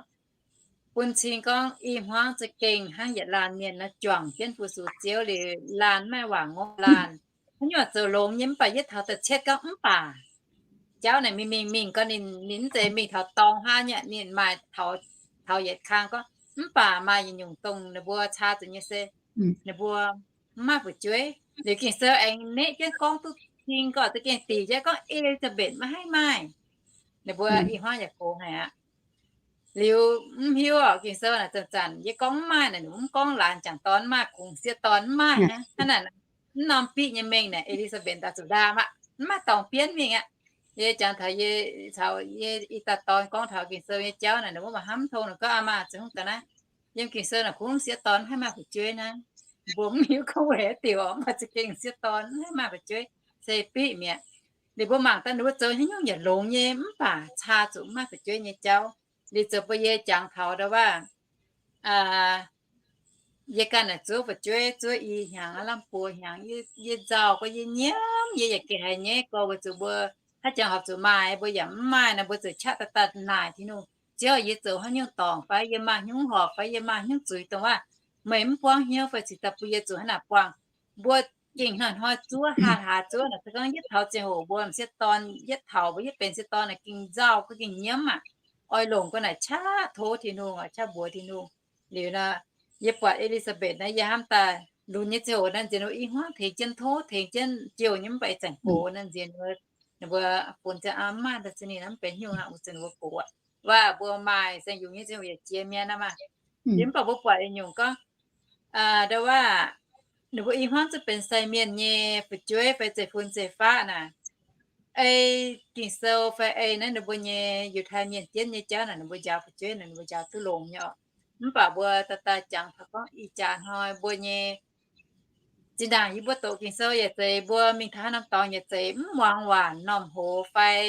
bun cing gorngv i hmuangv za'gengh hnangv yietc laanh mienh nor juangc jienv fu-sux Ziouv liuz laanh maiv maaih waac ngorc laanh. Haaix nyungc zoux longx nyei mv baac yietv taux da'cietv gorngv mv baac jauv naaic mingh mingh mingh gorngv ninh, ninh mv zeiz mingh taux dorngx hnangv nyei, ninh maaih taux yietc kang gorngv mv baac maaih yietc nyungc dongh ninh mbuo caa zuqc nyei se ninh mbuo mv maaih fu'jueiv. Liuz Ging-Sou aengx neqv jienv gorngv duqv cing gorqv za'gengh dingc jienv gorngv Elizabeth maiv haih maaih. Ninh mbuo i hmuangv yaac gox haic aqv. Liuz mv hiuv oc, Ging-Sou naaic zanc-zanc yie gorngv mv maaih naaic, ninh mv gorngv laanh jangc dorn mv maaih, kungx sieqv dorn mv maaih hnangv. Hnangv naaic, mv norm biqv nyei mengh naaic Elizabeth daaih zuqc ndaam aqv, mv maaih dorngx bienv mingh aqv. Yie jangx taux yie caux yie i dauh dorn gorngv taux Ging-Sou nyei jauv naaic, ninh mbuo maaih hnamv tong ninh gorngv, Aa maah, zeiz hungh ga'naaiv, yiem Ging-Sou naaic kungx sieqv dorn mv haih maaih fu'jueiv naaiv. Mbuo mv hiuv gorngv weic haaix diuc oc, mv baac za'gengh sieqv dorn mv haih maaih fu'jueiv, se biqv mi'aqv. Liuz mbuo mangc daaih ninh mbuo zoux haaix nyungc yaac longx nyei, mv baac caa zuqc mv maaih fu'jueiv nyei jauv. Liuz zoux bun yie jangx taux ndau wuov, yie ganh naaic zuov fu'jueiv zuov i hnyangx, lamh buo hnyangx, yie nzauh gorx, yie nyiemv, yie yaac gengh haiz nyaiv gorx, weic zuqc mbuo haaix jangx horpc zuqc maaih, mbuo yaac mv maaih nor, mbuo zuqc qaqv daaih daaih naaic Tin-Hungh, Ziouv, yie zoux haaix nyungc dorngc fai yie maaih hnyouv horpc fai yie maaih hnyouv zuiz dongh wuov meih mv buangv hnyouv fai cingx daaih bun yie zuqc hnangv naaic buangh. Mbuo gengh hnoi-hnoi zuov, hlaax-hlaax zuov naaic, se gorngv yietv taux ziangh hoc mbuo m'sieqv dorn, yietv taux mbuo yietv benx sieqv dorn naaic gengh nzauh, gorx gengh nyiemv aqv. Oix longc gorx naaic qaqv tov Tin-Hungh, qaqv mbuox Tin-Hungh. Liuz nor, yie buatc Elizabeth naaiv, yie hnamv daaih lunx nyei ziangh hoc naaiv nziex ninh i hmuangv tengx jienv tov, tengx jienv jouh nyei, mv baac ih zanc gox naaiv nziex ninh ninh mbuo bun ziangh aqv, mv maaih daaih zinh ninh mv benx nyungc aqv, wuov zanc ninh mbuo gox aqv. Waac mbuo maaih saeng-yungz nyei zinh yietc jiex mienh aqv maah. Mv baac mbuo buatc yietc nyungc gorngv, ndau-waac ninh mbuo i hmuangv zuqc benx sai mienh nyei fu'jueiv fai zeiv-fun zeiv-faqv naaic, ei Ging-Sou fai ei naaiv ninh mbuo nyei Yiutai Mienh jienv nyei jauv naaic, ninh mbuo njaaux fu'jueiv naaic, ninh mbuo njaaux duqv longx nyei oc. Mv baac mbuo daaih daaih jangx taux gorngv ih jaax hnoi mbuo nyei zinh ndaangc yie mbuo doqc Ging-Sou yaac zeiz, mbuo mingh taux haaix norm dorngx yaac zeiz, mv muangx waac normh hoz fai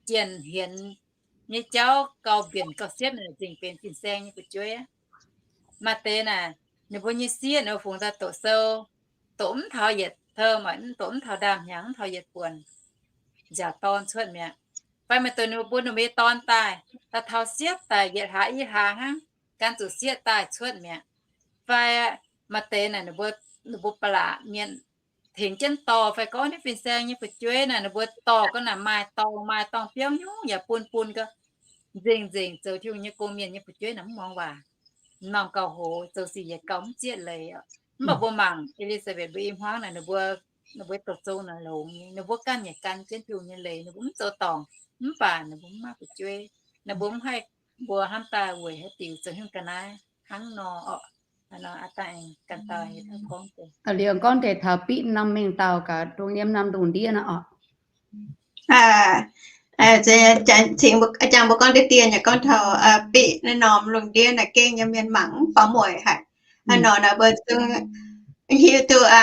jienh hienx nyei jauv gauh mbienc gauh siepv naaic, zingh benx fin-saeng nyei fu'jueiv. Maaih deix naaic, ninh mbuo nyei sieqv ninh mbuo fungx daaih doqc sou, doqc mv taux yietc teu, maaih doqc mv taux ndaamv-hnyangx, mv taux yietc buonc, nziaauc dorn cuotv mi'aqv. Fai maaih deix ninh mbuo bun ninh mbuo nyei dorn daaih, daaih taux siepv daaih yietc hlaax i hlaax hnangv, gan zuqc sieqv daaih cuotv mi'aqv. Fai maaih deix naaic ninh mbuo, ninh mbuo ba'laqc mienh tengx jienv dorh, fai gorngv naaiv fin-saeng nyei fu'jueiv naaic ninh mbuo dorh gorngv naaic maaih dorngx maaih dorngx biauv nyungc yaac bun bun gau. Nzengc-nzengc zoux Tin-Hungh nyei gong-mienh nyei fu'jueiv naaic mv muangx waac, m'normh gauh hoz, zoux sic yietc gauh mv zieqv leiz oc. Mv baac mbuo mangc E^li^saa^mbetc mbuo i hmuangv naaic, ninh mbuo, ninh mbuo doqc zong naaic longx nyei, ninh mbuo ganh nyei gan jienv Tin-Hungh nyei leiz, ninh mbuo mv zoux dorngc, mv baac ninh mbuo mv maaih fu'jueiv, ninh mbuo mv haih, mbuo hnamv daaih weic haaix diuc zoux hnyouv ga'naaiv hnangv nor oc. Liuz gorngv deix taux biqv norm mengh dauh gaax dongh yiem norm lungh ndiev naaiv oc. Jangx mbuo gorngv deix dien yaac gorngv taux biqv naaiv norm lungh ndiev naaic gengh nyei mienh mangc mv faaux mueic haic. Hnangv nor naaic mbuo zungv hiuv duqv,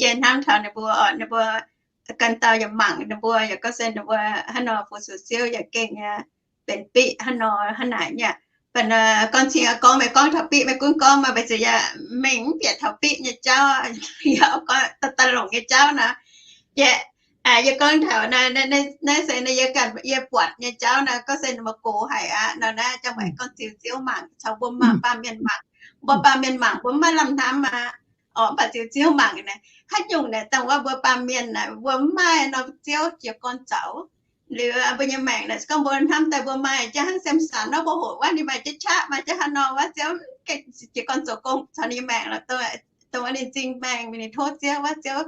yie hnamv taux ninh mbuo, ninh mbuo ganh dauh yaac mangc ninh mbuo, yaac gorngv se ninh mbuo hnangv nor fu-sux Ziouv yaac gengh nyei benx biqv hnangv nor hnangv naaic nyei. Baac gorngv cing gorngv meih gorngv taux biqv, meih gunv gorngv maaih mbuo ziouc yaac mengh mv bieqc taux biqv nyei jauv, yaac gorngv daaih longc nyei jauv nor. Yie, yie gorngv taux naaiv se naaiv yie ganh yie buatc nyei jauv naaiv, gorngv se ninh mbuo gox haic aqv nor naaiv, jangx meih gorngv ziux Ziouv mangc caux mbuo mangc baamh mienh mangc, mbuo baamh mienh mangc mbuo mv maaih lamh hnamv aqv. Orqc, mv baac ziux Ziouv mangc naaic, haaix nyungc naaic dangh wuov mbuo baamh mienh naaic mbuo mv maaih nor Ziouv jiez gorn zaux. Liuz mbuo nyei maengc naaic se gorngv mbuo hnamv daaih mbuo maaih jaax hnangv Samson nor, mbuo hoqc wuov ninh maaih jaax qaqv, maaih jaax haaix nor wuov, Ziouv jiez gorn zoux gong caux ninh nyei maengc lorqc. Dongh wuov ninh m'zing maengh mingh ninh tov Ziouv wuov, Ziouv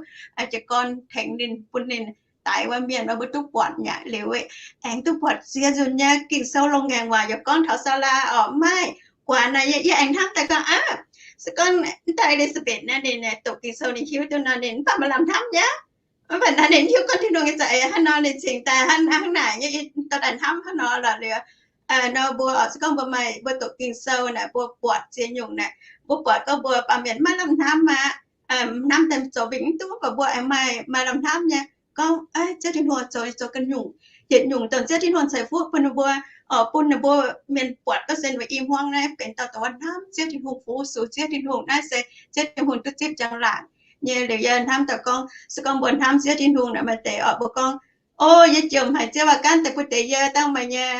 jiez gorn tengx ninh, bun ninh daix wuov mienh wuov, mbuo duqv buatc mi'aqv. Liuz aengx duqv buatc ziex nzunc nyei Ging-Sou longx ngaengc waac yaac gorngv taux Saalaa orqc, mv maaih guaax naaic, yie aengx hnamv daaih gorngv aqv, se gorngv daaih E^li^saa^mbetc naaiv ninh doqc Ging-Sou ninh hiuv duqv nor ninh mv baac maaih lamh hnamv nyei. Mv baac naaiv ninh hiuv gorngv Tin-Hungh nyei za'eix hnangv nor, ninh cingx daaih hnangv naaic, yie daaih hnamv hnangv nor lorqc. Liuz nor mbuo oix se gorngv mbuo maaih, mbuo doqc Ging-Sou naaic, mbuo buatc ziex nyungc naaic, mbuo buatc gorngv mbuo baamh mienh maiv lamh hnamv aqv. Hnamv daaih zoux mingh mv duqv, mv baac mbuo aengx maaih, maaih lamh hnamv nyei. Gorngv Ziouv Tin-Hungh zoux, zoux ganh nyungc, yietc nyungc dongh Ziouv Tin-Hungh ceix fuqv bun ninh mbuo, bun ninh mbuo mienh buatc gorngv se ninh mbuo i hmuangv naaiv benx dauh dongh wuov hnamv Ziouv Tin-Hungh, fu-sux Ziouv Tin-Hungh, naaiv se Ziouv Tin-Hungh duqv zipv njang-laangc nyei. Liuz yie hnamv daaih gorngv, se gorngv mbuo hnamv Ziouv Tin-Hungh naaic, maaih deix orqc mbuo gorngv, o, yie jiex mv haiz Ziouv aqv, gaanv deix bun deix yie dangh meih nyei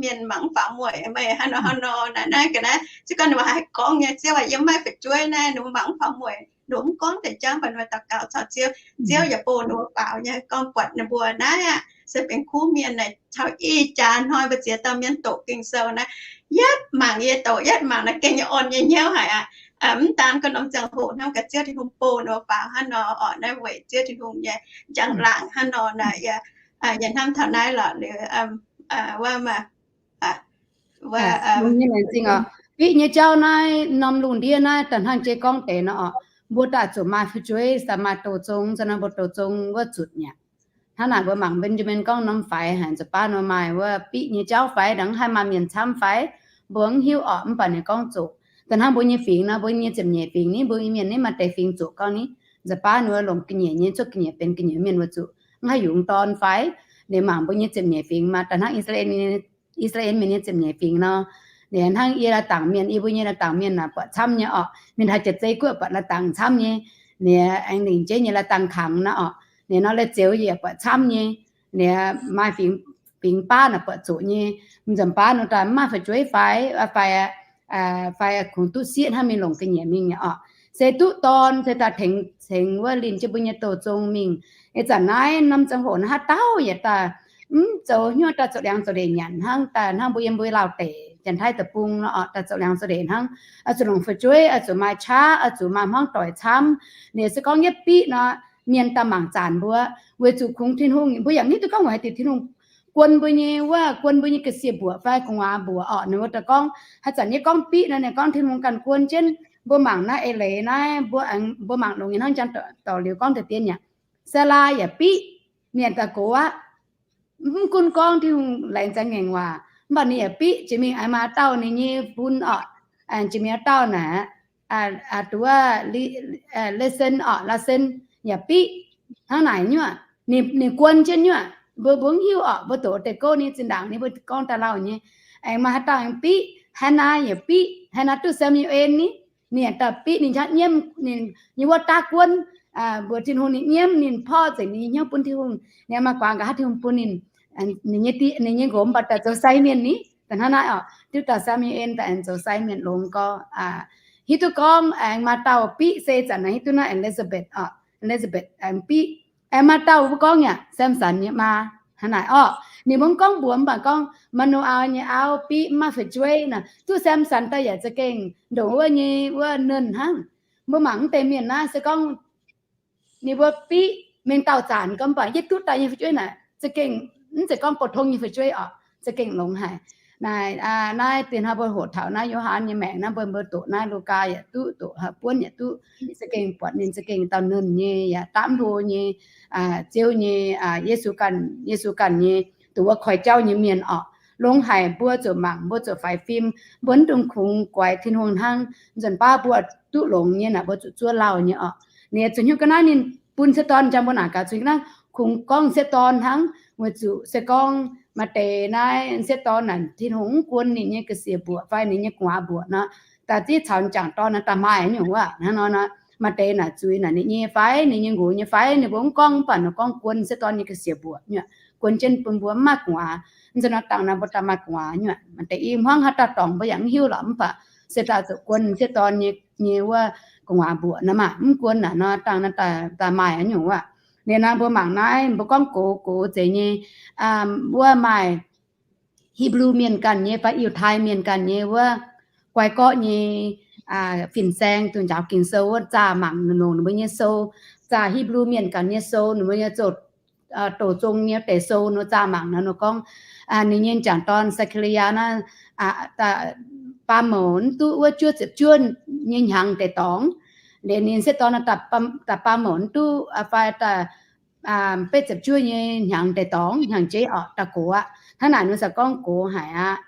mienh mangc mv faaux mueic, meih hnangv nor hnangv nor naaic naaiv ga'naaiv. Se gorngv ninh mbuo haih gorngv nyei, Ziouv aac, yie mv maaih fu'jueiv naaiv, ninh mbuo mangc mv faaux mueic, ninh mbuo mv gorngv deix jauv, mv baac ninh mbuo daux gaux caux Ziouv, Ziouv yaac bun ninh mbuo faaux nyei. Gorngv buatc ninh mbuo naaiv aqv, se benx kuv mienh naaic, taux ih jaax hnoi mbuo ziex dauh mienh doqc Ging-Sou naaiv, yietv mangc yie doqc, yietv mangc naaiv gengh nyei orn nyei hnyouv haic aqv. Mv daan gorngv norm ziangh hoc hnangv gaax Ziouv Tin-Hungh bun ninh mbuo faaux hnangv nor orqc, naaiv weic Ziouv Tin-Hungh nyei njang-laangc hnangv nor naaic, yie hnamv taux naaiv lorqc. Liuz wuov, nyei laengz zingh orqc. Biqv nyei jauv naaiv norm lungh ndiev naaiv daaih hnangv jiex gorngv deix nor orqc, mbuo daaih zuqc maaih fu'jueiv, daaih maaih douz zong, za'gengh mbuo douz zong wuov zutc mi'aqv. Hnangv naaic mbuo mangc Benjamin gorngv norm faix haic, nza'baav nor maaih wuov biqv nyei jauv fai, da'faanh haih maaih mienh camv fai, mbuo mv hiuv orqc. Mv baac ninh gorngv zoqc. Da'faanh hnangv mbuo nyei fingx nor, mbuo nyei ziepc nyeic fingx ni, mbuo Iu-Mienh ni maaih deix fingx zoqc gauh ni, nza'baav ninh longc ga'nyiec nyei, cuotv ga'nyiec benx ga'nyiec mienh wuov zuqc, mv haih yungz dorn fai. Ninh mangc mbuo nyei ziepc nyeic fingx maah, da'faanh hnangv I^saa^laa^en, I^saa^laa^en mienh nyei ziepc nyeic fingx nor, ninh hnangv yie la'dangc mienh, yie mbuo nyei la'dangc mienh naaic buatc camv nyei orqc. Mingh taux jiex zei guoqv buatc la'dangc camv nyei. Ninh aengx lingc jeiv nyei la'dangc kangx naaic orqc. Ninh nor lai-zeuz yaac buatc camv nyei. Ninh maaih fingx, fingx baav naaic buatc zoqc nyei. Nza'baav nor daaih mv maaih fu'jueiv fai, fai, fai kungx duqv sieqv hnangv mingh longc ga'nyiec mingh nyei orqc. Se duqv dorn se daaih tengx, tengx wuov linh jienv mbuo nyei douz zong mingh. Ih zanc naaiv norm ziangh hoc naaiv haaix dauh yaac daaih mv zoux hnyouv daaih zoux liangx zoux ndeic nyanc hnangv daaih hnangv mbuo yiem mbuo Lauv deic, Janx-Taiv deic-bung nor orqc, daaih zoux liangx zoux ndeic hnangv. Oix zuqc longc fu'jueiv, oix zuqc maaih qaqv, oix zuqc maaih hmuangv doic camv. Ninh se gorngv yietv biqv nor, mienh daaih mangc zanc mbuo, weic zuqc kungx Tin-Hungh, mbuo yaac mv hiuv duqv gorngv weic haaix diuc Tin-Hungh guon mbuo nyei wuov, guon mbuo nyei ga'sie mbuoqc fai gu'nguaaz mbuoqc orqc. Ninh mbuo daaih gorngv haaix zanc nyei gorngv biqv nor, ninh gorngv Tin-Hungh ganh guon jienv. Mbuo mangc naaiv eix leiz naaiv, mbuo, mbuo mangc longx nyei hnangv jang dorc liuz gorngv deix dien yaac, Saalaa yaac biqv, mienh daaih gox aqv. Mv gunv gorngv Tin-Hungh laengz zingh ngaengc waac, mv baac ninh yaac biqv jiex mingh aengx maaih dauh ninh nyei bun orqc, jiex mingh dauh naaic, duqv lesson orqc, lesson yaac biqv hnangv naaic nyuoqc. Ninh guon jienv nyuoqc, mbuo mbuo mv hiuv orqc, mbuo doqc deix gouv ninh zinh ndaangc ninh mbuo gorngv daaih lauh nyei. Aengx maaih haaix dauh aengx biqv, Hannah yaac biqv, Hannah duqv Samuel ni, ninh yaac daaih biqv ninh qaqv nyiemv ninh nyei wuov daav guonv, mbuox Tin-Hungh ninh nyiemv ninh porv nzengc ninh nyei hnyouv bun Tin-Hungh. Ninh maaih guaax nqa'haav Tin-Hungh bun ninh, ninh nyei nqox mv baac daaih zoux sai mienh ni. Da'hnangv naaiv orqc, diuv dauh Samuel daaih aengx zoux sai mienh longx gorx. Hiuv duqv gorngv aengx maaih dauh biqv se zanc naaiv hiuv duqv naaiv Elizabeth orqc, Elizabeth aengx biqv. Aengx maaih dauh mbuo gorngv yaac Samson nyei maa hnangv naaic orqc. Ninh mbuo mv gorngv mbuox mv baac gorngv Manoa nyei auv biqv mv maaih fu'jueiv nor, duqv Samson daaih yaac za'gengh ndongc wuov nyei wuov nernh hnangv. Mbuo mangc mv deix mienh naaiv se gorngv ninh mbuo biqv mengh dauh zanc gorngv mv baac yietv duqv daaih nyei fu'jueiv naaic za'gengh mv zeiz gorngv pou-tong nyei fu'jueiv orqc, za'gengh longx haic. Naaiv, naaiv dien hnoi mbuo hoqc taux naaiv Yo^han nyei maengc naaiv, mbuo mbuo doqc naaiv Lugaa yaac duqv, doqc Buonv yaac duqv, za'gengh buatc ninh za'gengh dauh nernh nyei, yaac dapv hlo nyei, Ziouv nyei, Yesu ganh, Yesu ganh nyei, dongh wuov koi jauv nyei mienh orqc. Longx haic, mbuo zuqc mangc, mbuo zuqc faix fim, mbuo mv dungx kungx guaix Tin-Hungh hnangv. Nzunc baav mbuo duqv longx nyei naaic, mbuo zuqc zuov lauh nyei orqc. Ninh zuqc hiuv ga'naaiv ninh bun sieqv dorn, jang mbuo naaic gaax zuqc ga'naaiv kungx gorngv sieqv dorn hnangv, weic zuqc se gorngv maaih deix naaiv sieqv dorn naaic Tin-Hungh mv guon ninh nyei ga'sie mbuoqc fai ninh nyei gu'nguaaz mbuoqc nor, daaih zieqv caux jangc dorn naaic daaih maaih nyungc wuov hnangv nor, maaih deix naaic zuiz naaic ninh nyei fai ninh nyei nqox nyei fai ninh mbuo mv gorngv, mv baac ninh gorngv guon sieqv dorn nyei ga'sie mbuoqc nyuoqc, guon jienv bun mbuo mv maaih gu'nguaaz. Nzunc nor dangh naaiv mbuo daaih maaih gu'nguaaz nyuoqc. Maaih deix i hmuangv haaix dauh dorngc mbuo yaac mv hiuv lorqc, mv baac se daaih zuqc guon sieqv dorn nyei, nyei wuov gu'nguaaz mbuoqc nor maah. Mv guon naaic nor dangh naaiv daaih maaih nyungc wuov. Liuz naaiv mbuo mangc naaiv mbuo gorngv gox, gox zeiz nyei, wuov maaih Hipv^lu Mienh ganh nyei fai Yiutai Mienh ganh nyei wuov guai gorqv nyei fin-saeng dongh njaaux Ging-Sou wuov zaah mangc longc ninh mbuo nyei sou, zaah Hipv^lu Mienh ganh nyei sou, ninh mbuo nyei zoux doqc zong nyei deix sou nor zaah mangc nor, ninh gorngv ninh nyei jangc dorn Saa^kaa^li^yaa naaiv baamh mouc mv duqv wuov juov ziepc juov nyei hnyangx deix dorngx. Liuz ninh sieqv dorn daaih baamh mouc mv duqv fai daaih betv ziepc juov nyei hnyangx deix dorngx, hnyangx-jeiv orqc, daaih gox aqv. Hnangv naaic ninh se gorngv gox haic aqv.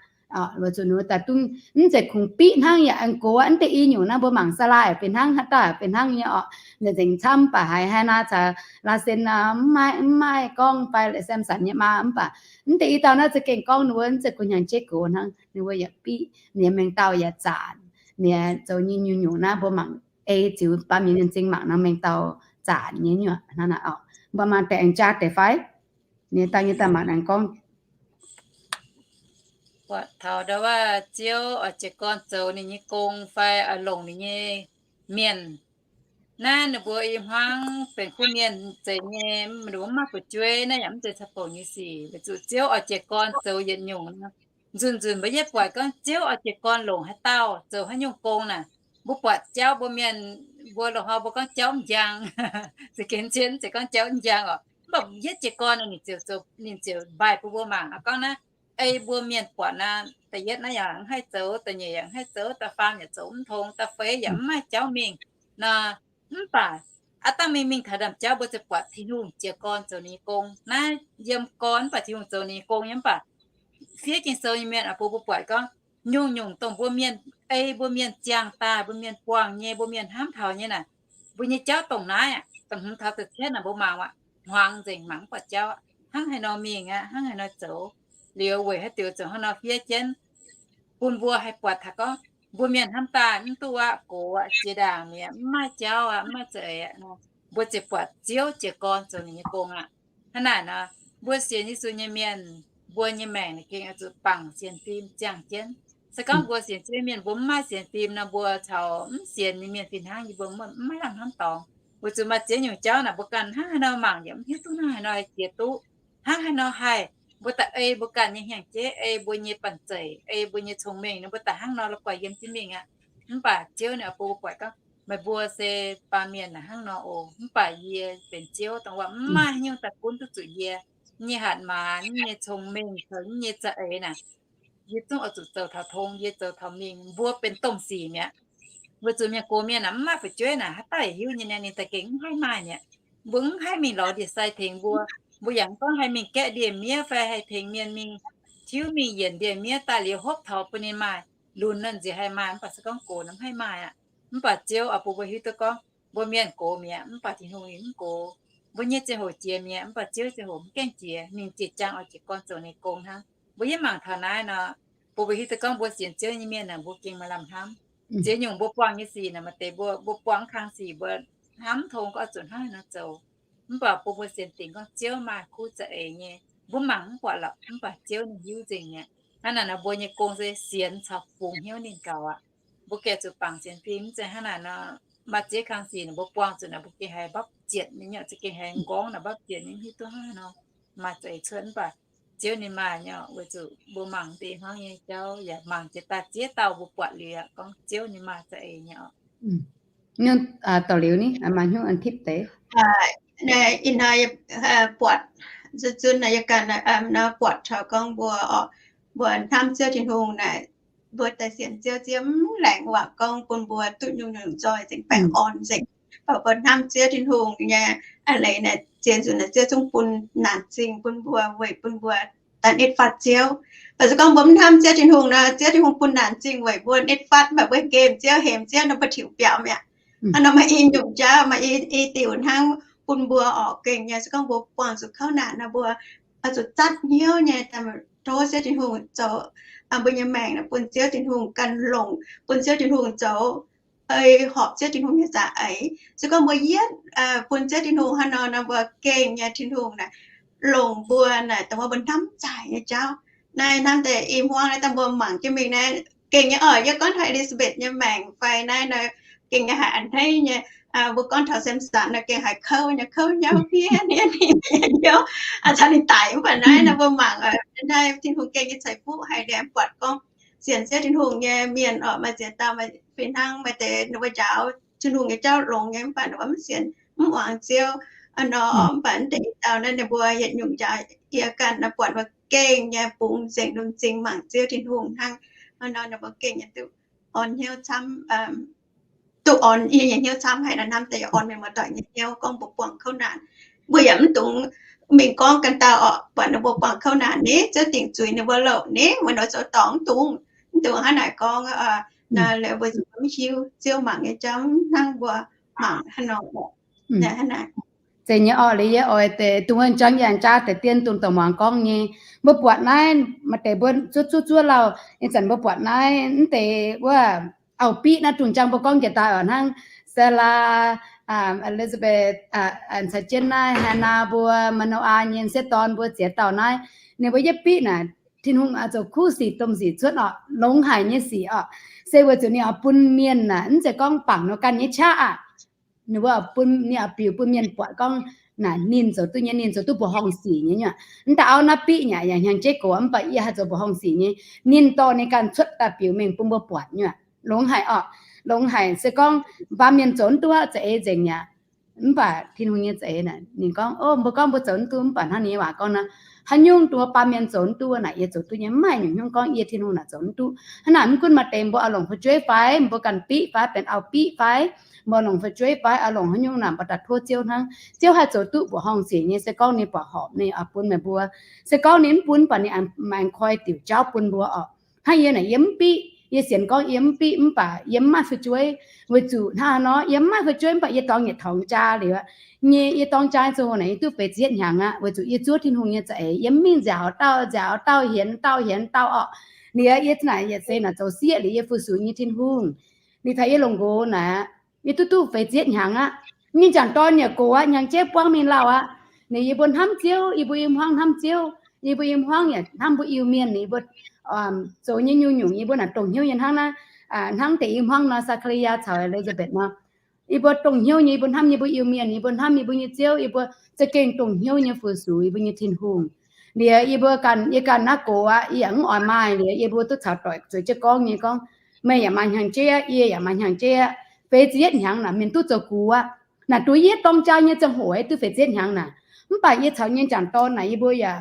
Weic zuqc ninh daaih dungv mv zeiz kungx biqv hnangv yaac aengx gox aqv. Mv deix i nyungc naaiv mbuo mangc Saalaa fih hnangv, haaix dauh fih hnangv nyei orqc. Ninh nzengc camv, mv baac haiz Hannah caux Laasen mv maaih, mv maaih gorngv fai Samson nyei maa, mv baac mv deix i dauh naaiv za'gengh gorngv ninh mbuo mv zeiz kungx hnyangx-jeiv gox hnangv, ninh mbuo yaac biqv, ninh mengh dauh yaac zaanc, ninh zoux nyei nyungc-nyungc naaiv mbuo mangc ei ziux baamh mienh mienh zingh mangc nor mengh dauh zaanc nyei nyuoqc hnangv naaic orqc. Mbuo mangc deix aengx jaax deix fai? Ninh dangh nyei daaih mangc aengx gorngv buatc taux ndau wuov Ziouv oix jiez gorn zoux ninh nyei gong fai oix longc ninh nyei mienh. Naaiv ninh mbuo i hmuangv benx kuv mienh zeiz nyei, ninh mbuo mv maaih fu'jueiv naaiv yaac mv zeiz caqv-bouc nyei sic. Weic zuqc Ziouv oix jiez gorn zoux yietc nyungc. Nzunc-nzunc mbuo yietv buatc gorngv Ziouv oix jiez gorn longc haaix dauh zoux haaix nyungc gong naaic, mbuo buatc jauv mbuo mienh, mbuo loz-hnoi mbuo gorngv jauv mv njang, za'gengh zien zeiz gorngv jauv mv njang oc. Mv baac yietv jiez gorn ninh ziouc, ninh ziouc mbaih bun mbuo mangc gorngv naaiv, ei mbuo mienh buatc naaiv, da'yietv naaiv yaac mv haih zoux, da'nyeic yaac mv haih zoux, da'faam yaac zoux mv tong, da'feix yaac mv maaih jauv mingh nor. Mv baac aav dangh mingh mingh taux ndaamv-jauv mbuo ziouc buatc Tin-Hungh jiez gorn zoux ninh nyei gong. Naaiv yiem gorn mv baac Tin-Hungh zoux ninh nyei gong nyei. Mv baac fiev Ging-Sou nyei mienh oix bun mbuo buatc gorngv nyungc-nyungc dongh mbuo mienh, ei mbuo mienh ziangh daaih, mbuo mienh buangh nyei, mbuo mienh hnamv taux nyei naaic, mbuo nyei jauv dongh naaiv aqv. Da'hmz taux da'cietv naaic mbuo mangc aqv, hmuangx nzengc mangc mv buatc jauv aqv. Hnangv haaix nor mingh aqv, hnangv haaix nor zoux. Liuz weic haaix diuc zoux hnangv nor fiev jienv bun mbuo haih buatc taux gorngv mbuo mienh hnamv daaih mv duqv aqv, gox aqv, jiex ndaangc mi'aqv, mv maaih jauv aqv, mv maaih za'eix aqv. Mbuo ziouc buatc Ziouv jiez gorn zoux ninh nyei gong aqv. Hnangv naaic nor, mbuo sienx Yesu nyei mienh, mbuo nyei maengc naaic gengh oix zuqc bangc sienx fim ziangh jienv. Se gorngv mbuo sienx Ziouv mienh mbuo mv maaih sienx fim nor, mbuo caux mv sienx nyei mienh fih hnangv, yie mbuo mv maaih lamh hnamv dorngx. Weic zuqc maaih ziex nyungc jauv naaic mbuo ganh hnangv haaix nor mangc yaac mv hiuv duqv hnangv haaix nor haih jiex duqv. Hnangv haaix nor haih, mbuo daaih ei mbuo ganh nyei hnyangx-jeiv, ei mbuo nyei banh zeic, ei mbuo nyei cong-mengh nor, mbuo daaih hnangv nor la'guaih yiem jienv mingh aqv. Mv baac Ziouv ninh oix bun mbuo buatc gorngv meih mbuo se baamh mienh naaic hnangv nor oc. Mv baac yie benx Ziouv, dongh waac mv maaih haaix nyungc daaih gunv duqv zuqc yie. Yie nyei hatc maaz, yie nyei cong-mengh, caux yie nyei za'eix naaic, yie zungv oix zuqc zoux taux tong, yie zoux taux mingh. Mbuo benx domh sic mi'aqv. Weic zuqc mienh gox mienh naaic mv maaih fu'jueiv naaic, haaix dauh yaac hiuv nyei niaa, ninh daaih gengh mv haih maaih mi'aqv. Mbuo mv haih mingh lorz ndie-sai tengx mbuo. Mbuo yaac mv gorngv haih mingh gaeqv ndie-miev fai haih tengx mienh mingh tiuv mingh yienc ndie-miev daaih liuz hopv taux bun ninh maaih lunx nor nziex haih maaih, mv baac se gorngv gox naaic mv haih maaih aqv. Mv baac Ziouv oix bun mbuo hiuv duqv gorngv mbuo mienh gox mi'aqv, mv baac Tin-Hungh ninh mv gox. Mbuo nyei ziangh hoc jiex mi'aqv, mv baac Ziouv ziangh hoc mv gaengh jiex, ninh ziex jaang oix jiez gorn zoux ninh gong hnangv. Mbuo yie mangc taux naaiv nor, bun mbuo hiuv duqv gorngv mbuo sienx Ziouv nyei mienh naaic, mbuo gengh maaih lamh hnamv. Ziex nyungc mbuo buangh nyei sic naaic, maaih deix mbuo, mbuo buangh mv kang sic, mbuo hnamv tong gorngv oix zuqc hnangv haaix nor zoux. Mv baac bun mbuo sienx dingc gorngv Ziouv maaih kuv za'eix nyei, mbuo mangc mv buatc lorqc, mv baac Ziouv ninh hiuv nzengc mi'aqv. Hnangv naaic nor mbuo nyei gong se sienx caux fungx hnyouv ninh gaux aqv. Mbuo gengh zuqc bangc sienx fim, mv zeiz hnangv naaic nor, maaih ziex kang sic naaic mbuo buangh zuqc naaic mbuo gengh haiz mbapv zietc nyei, nyei za'gengh haiz nqorngv naaic mbapv zietc nyei, mv hiuv duqv hnangv haaix nor maaih za'eix cuotv. Mv baac Ziouv ninh maaih nyei, weic zuqc mbuo mangc deix hnangv nyei jauv yaac mangc jiex daaih ziex dauh mbuo buatc liuz aqv, gorngv Ziouv ninh maaih za'eix nyei oc. Nyungc, aa, daux liuz ni, aa, maaih hnyouv an tipv deix. Ih hnoi buatc, zuqc zunv naaic yie ganh nor buatc taux gorngv mbuo, mbuo hnamv Ziouv Tin-Hungh naaic, mbuo daaih sienx Ziouv, Ziouv mv laengz waac gorngv bun mbuo duqv nyungc-nyungc nzoih nzengc, baengh orn nzengc. Mv baac mbuo hnamv Ziouv Tin-Hungh nyei a'leiz naaic, zien nzunc naaic Ziouv zungv bun naanc zingh bun mbuo, weic bun mbuo daaih nitv fatv Ziouv. Mv baac se gorngv mbuo mv hnamv Ziouv Tin-Hungh nor, Ziouv Tin-Hungh bun naanc zingh weic mbuo nitv fatv, mv baac mbuo hemx Ziouv, hemx Ziouv nor mbuo tiuc biaux mi'aqv. Hnangv nor maaih i nyungc jauv, maaih i, i diuc hnangv bun mbuo oc, gengh nyei se gorngv mbuo buangh zuqc kouv naanc nor, mbuo oix zuqc zatv hnyouv nyei daaih tov Ziouv Tin-Hungh zoux mbuo nyei maengc naaic bun Ziouv Tin-Hungh ganh longc, bun Ziouv Tin-Hungh zoux, ei, horpc Ziouv Tin-Hungh nyei za'eix. Se gorngv mbuo yietv bun Ziouv Tin-Hungh hnangv nor nor, mbuo gengh nyei Tin-Hungh naaic longc mbuo naaic dongh wuov mbuo hnamv zaaic nyei jauv. Naaiv hnamv deix i hmuangv naaiv daaih mbuo mangc jienv mingh naaiv gengh nyei oc. Yie gorngv taux Elizabeth nyei maengc fai naaiv nor, gengh nyei haiz a'hneiv nyei. Mbuo gorngv taux Samson nor gengh haiz kouv nyei, kouv hnyouv hniev hniev hniev hniev hnyouv, caux ninh daic. Mv baac naaiv nor mbuo mangc naaiv Tin-Hungh gengh nyei ceix fuqv haic liuz, buatc gorngv sienx Ziouv Tin-Hungh nyei mienh oc, maaih ziex dauh maaih fih hnangv maaih deix ninh mbuo njaaux Tin-Hungh nyei jauv longx nyei, mv baac ninh mbuo mv sienx, mv muangx Ziouv nor. Mv baac naaiv deix dauh naaiv ninh mbuo yietc nyungc njaaux yie ganh nor, buatc mbuo gengh nyei bungx nzengc, lomh nzingh mangc Ziouv Tin-Hungh hnangv. Nor ninh mbuo gengh nyei duqv orn hnyouv camv, duqv orn yie nyei hnyouv camv haic nor. Hnamv deix yaac orn mienh muoz-doic nyei hnyouv gorngv mbuo buangh kouv naanc, mbuo yaac mv dungx mingh gorngv ganh dauh oc, buatc ninh mbuo buangh kouv naanc ni, Ziouv dingc zuiz ninh mbuo louc ni, wuov nor zoux dorngc, mv dungx, mv dungx hnangv naaic gorngv. Mbuo mv hiuv Ziouv mangc nyei jauv hnangv mbuo mangc hnangv nor. Zeiz nyei orqc, liuz yie oix deix dungx wuov jangv yangh jaav deix dien dungx douc muangx gorngv nyei. Mbuo buatc naaiv maaih deix mbuo zuov zuov zuov lauh, ih zanc mbuo buatc naaiv mv deix wuov auv-biqv naaiv dungx jangv mbuo gorngv jiex daaih oc, hnangv Sarah, Elizabeth, caux jienv naaiv Hannah mbuo, Manoah nyei sieqv dorn mbuo ziex dauh naaiv, ninh mbuo yietv biqv naaic, Tin-Hungh oix zoux kuv sic domh sic cuotv oc, longx haic nyei sic oc. Se weic zuqc ninh oix bun mienh naaic mv zeiz gorngv bangc nor ganh nyei qaqv aqv. Ninh mbuo bun, ninh oix biux bun mienh buatc gorngv naaic ninh zoux duqv nyei, ninh zoux duqv mbuoqc horngh sic nyei nyuoqc. Mv daaih auv naaiv biqv nyei yaac hnyangx-jeiv gox, mv baac yie haih zoux mbuoqc horngh sic nyei. Ninh dorh ninh ganh cuotv daaih biux mengh bun mbuo buatc nyuoqc. Longx haic oc, longx haic. Se gorngv baamh mienh zoux mv duqv za'eix nzengc yaac, mv baac Tin-Hungh nyei za'eix naaic ninh gorngv, o, mbuo gorngv mbuo zoux mv duqv, mv baac hnangv ninh nyei waac gorngv nor, haaix nyungc dongh baamh mienh zoux mv duqv naaic yie zoux duqv nyei. Mv maaih nyungc hnyungv gorngv yie Tin-Hungh naaic zoux mv duqv. Hnangv naaic mv gunv maaih deix mbuo oix longc fu'jueiv fai mbuo ganh biqv fai, benx auv-biqv fai, mbuo longc fu'jueiv fai oix longc haaix nyungc naaic mbuo daaih tov Ziouv hnangv. Ziouv haih zoux duqv mbuoqc horngh sic nyei. Se gorngv ninh buatc horpc ninh oix bun meih mbuo, se gorngv ninh mv bun, mv baac ninh aengx koi diuc jauv bun mbuo oc. Hnangv yie naaic yie mv biqv, yie sienx gorngv yie mv biqv mv baac yie mv maaih fu'jueiv. Weic zuqc hnangv haaix nor yie mv maaih fu'jueiv mv baac yie dorngx yietc tongx jaa liuz aqv. Nyei yie dorng jaa zoux naaic yie duqv feix ziepc hnyangx aqv. Weic zuqc yie zuov Tin-Hungh nyei za'eix, yie mv mingh nziaauc dauh nziaauc dauh, hienx dauh hienx dauh orqc. Liuz yie naaic yietc seix naaic zoux sieqv liuz yie fu-sux nyei Tin-Hungh. Liuz taux yie longc nqox naaic, yie duqv duqv feix ziepc hnyangx aqv. Nyei jangc dorn yaac gox aqv, hnyangx-jeiv buangv mingh lauh aqv. Ninh yie mbuo hnamv Ziouv, yie mbuo i hmuangv hnamv Ziouv, yie mbuo i hmuangv yaac hnamv mbuo Iu-Mienh. Ninh mbuo zoux nyei nyungc-nyungc yie mbuo naaic dongh hnyouv nyei hnangv naaiv, hnangv deix i hmuangv nor, Saa^kaa^li^yaa caux E^li^saa^betc nor. Yie mbuo dongh hnyouv nyei, yie mbuo hnamv yie mbuo Iu-Mienh, yie mbuo hnamv yie mbuo nyei Ziouv, yie mbuo za'gengh dongh hnyouv nyei fu-sux yie mbuo nyei Tin-Hungh. Liuz yie mbuo ganh, yie ganh naaiv gox aqv, yie yaac mv oix maaih. Liuz yie mbuo duqv caux doic zueiz jienv gorngv nyei gorngv, meih yaac maaih hnyangx-jeiv aqv, yie yaac maaih hnyangx-jeiv aqv. feix ziepc yietv hnyangx naaic mienh duqv zoux gux aqv. Naaic duqv yie dorng jaa nyei ziangh hoc duqv feix ziepc yietv hnyangx naaic. Mv baac yie caux nyei jangc dorn naaic yie mbuo yaac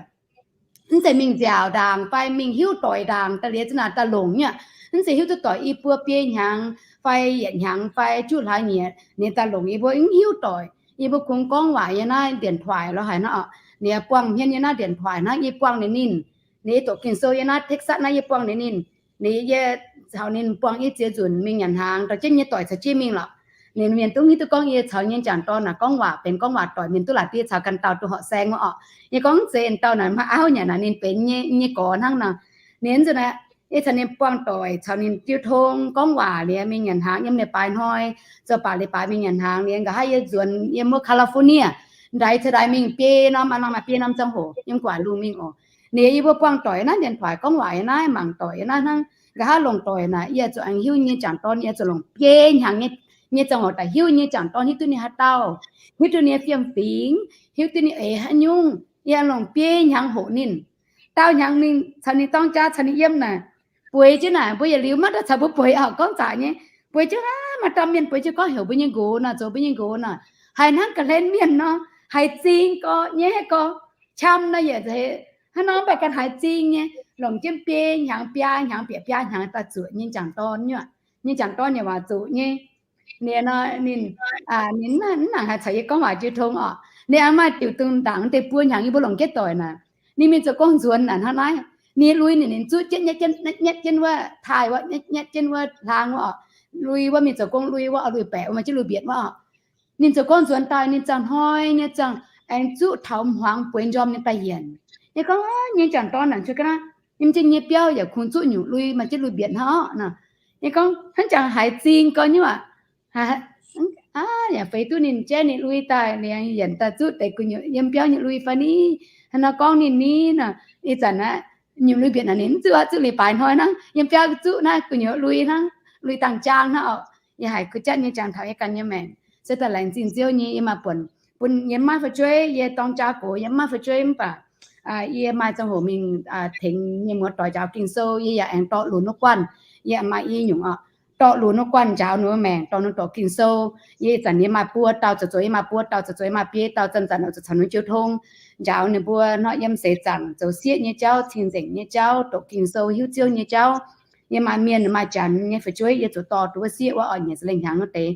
mv zeiz mingh nziaauc ndaangc fai mingh hiuv doic ndaangc daaih liuz za'naaic daaih longc nyei aqv. Mv zeiz hiuv duqv doic i buo biei hnyangx fai yietc hnyangx fai juqv hlaax nyieqc ninh daaih longc yie mbuo mv hiuv doic. Yie mbuo kungx gorngv waac yiem naaiv điện thoại lorz haaix hnangv oc. Ninh buangh hmien yiem naaiv điện thoại hnangv. Yie buangh ninh, ninh, ninh doqc Ging-Sou yiem naaiv Texas naaiv yie buangh ninh, ninh, ninh, yie caux ninh buangh i ziex nzunc mingh nyanc hnaangx, dorh jienv nyei doic caux jienv mingh lorqc. Ninh mienh duqv hiuv duqv gorngv yie caux nyei jangc dorn naaic gorngv waac benx gorngv waac doic, mienh duqv laaix diev caux ganh dauh duqv horqc saeng wuov oc. Yie gorngv mv zeiz, dauh naaic maaih auv nyanc naaic ninh benx nyei gorx hnangv nor. Ninh nzunc naaic yie caux ninh buangh doic caux ninh jiu tong gorngv waac liuz mingh nyanc hnaangx yiem leiz-baaix hnoi, zoux baac leiz-baaix mingh nyanc hnaangx liuz nqa'haav yie nzuonx yiem wuov California, ndaix ceix ndaix mingh biei norm, maaih norm maaih biei norm ziangh hoc yiem gu'nguaaic lungh mingh oc. Ninh yie mbuo buangh doic naaiv điện thoại gorngv waac yiem naaiv, mangc doic yiem naaiv hnangv. Nqa'haav longc doic naaic yie zuqc aengx hiuv nyei jangc dorn yie zuqc longc biei hnyangx nyei ziangh hoc daaih hiuv nyei jangc dorn, hiuv duqv ninh haaix dauh, hiuv duqv ninh nyei fiem-fingx, hiuv duqv ninh eix haaix nyungc. Yie longc biei hnyangx hoqc ninh. Daauh hnyangx mingh caux ninh dorng jaa caux ninh yiem naaic, bueix jienv naaic mbuo yietc liuz maiv daaih caux mbuo bueix oc, gorngv zaqc nyei. Bueix jienv aqv, maaih dauh mienh bueix jienv gorngv heuc mbuo nyei nqox nor, zoux mbuo nyei nqox nor, haiz hnangv ga'hlen mienh nor, haiz zing gorx nyei, gorx qam nor yietc hnangv nor, mv baac ganh haiz zing nyei, longc jienv biei hnyangx biaa hnyangx bieqc biaa hnyangx daaih zuqc nyei jangc dorn nyei. Nyei jangc dorn yaac waac zuqc nyei. Ninh nor ninh, ninh mv nangc haaix caux yie gorngv waac jiu tong oc. Ninh aengx maaih diuc dungz ndaangc deix buo hnyangx yie mbuo longc jienv doic naaic, ninh mingh zoux gong nzuonx naaic hnangv naaiv. Ninh lui ninh, ninh zuqv jienv nyetv jienv wuov taaih wuov, nyetv jienv wuov hlang wuov oc. Lui wuov mingh zoux gong lui wuov, lui baeqc wuov, maaih jienv lui mbietc wuov oc. Ninh zoux gong nzuonx daaih ninh ziangh hnoi nyei ziangh aengx zuqv taux hmuangx bueix njormh ninh daaih yienc. Yie gorngv, nyei jangc dorn naaic, yiem jienv nyei biauv yaac kungx zuqv nyungc lui, maaih jienv lui mbietc hnangv oc nor. Yie gorngv, hnangv jangx haiz zing gorx nyei aac. Yaac feix duqv ninh jaiv ninh lui daaih, ninh yienc daaih zuqv deix gu'nyuoz yiem biauv nyei lui fai ni? Hnangv nor gorngv ninh ni nor, ih zanc aqv, nyungc lui mbietc naaic ninh mv zuqv, zuqv leiz-baaix hnoi hnangv, yiem biauv zuqv naaiv gu'nyuoz lui hnangv, lui dangh jaang hnangv oc. Yie haiz kuv jatv nyei jangx taux yie ganh nyei maengc. Se daaih laengz zingh Ziouv nyei, yie maaih buonc bun yie maiv fu'jueiv, yie dorng jaa gox yie maiv fu'jueiv mv baac yie maaih ziangh hoc mingh tengx mienh muoz-doic njaaux Ging-Sou, yie yaac aengx dorh lunx wuov guanh. Yie maaih i nyungc oc, dorh lunx wuov guanh njaaux ninh mbuo maengc, dorh ninh doqc Ging-Sou. Yie ih zanc yie maaih buo dauh zoux zoux, yie maaih buo dauh zoux zoux, yie maaih biei dauh zanc-zanc oix zuqc caux ninh jiu tong, njaaux ninh mbuo nor yiem seix zaangc zoux sieqv nyei jauv, cing-nzengc nyei jauv, doqc Ging-Sou, hiuv Ziouv nyei jauv. Yie maaih mienh maaih janx nyei fu'jueiv, yie zuqc dorh duqv wuov sieqv wuov oix nyiec za'lengh hnyangx wuov deix.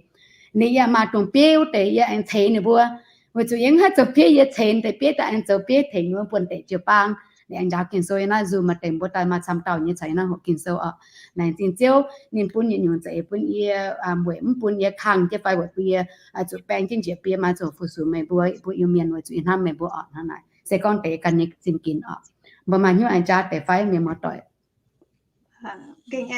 Ninh yie maaih dongh bieiv wuov deix yie aengx ceix ninh mbuo, weic zuqc yie mv haih zoux bieiv, yie ceix deix bieiv daaih aengx zoux bieiv tengx ninh mbuo buonv-deic jiu-baang. Ninh aengx njaaux Ging-Sou yiem naaiv Zoom maaih deix mbuo daaih maaih camv dauh nyei caux yie naaiv hoqc Ging-Sou oc. Laengz zingh Ziouv, ninh bun yietc nyungc za'eix bun yie, weic mv bun yie kangh jienv fai weic bun yie zuqc baeng jienv njiec bun yie maaih zuqc fu-sux meih mbuo, mbuo Iu-Mienh, weic zuqc yie hnamv meih mbuo oc. Hnangv naaic se gorngv deix ganh nyei zingh ginx oc. Mbuo maaih hnyouv aengx jaa deix fai, mienh muoz-doic? Gengh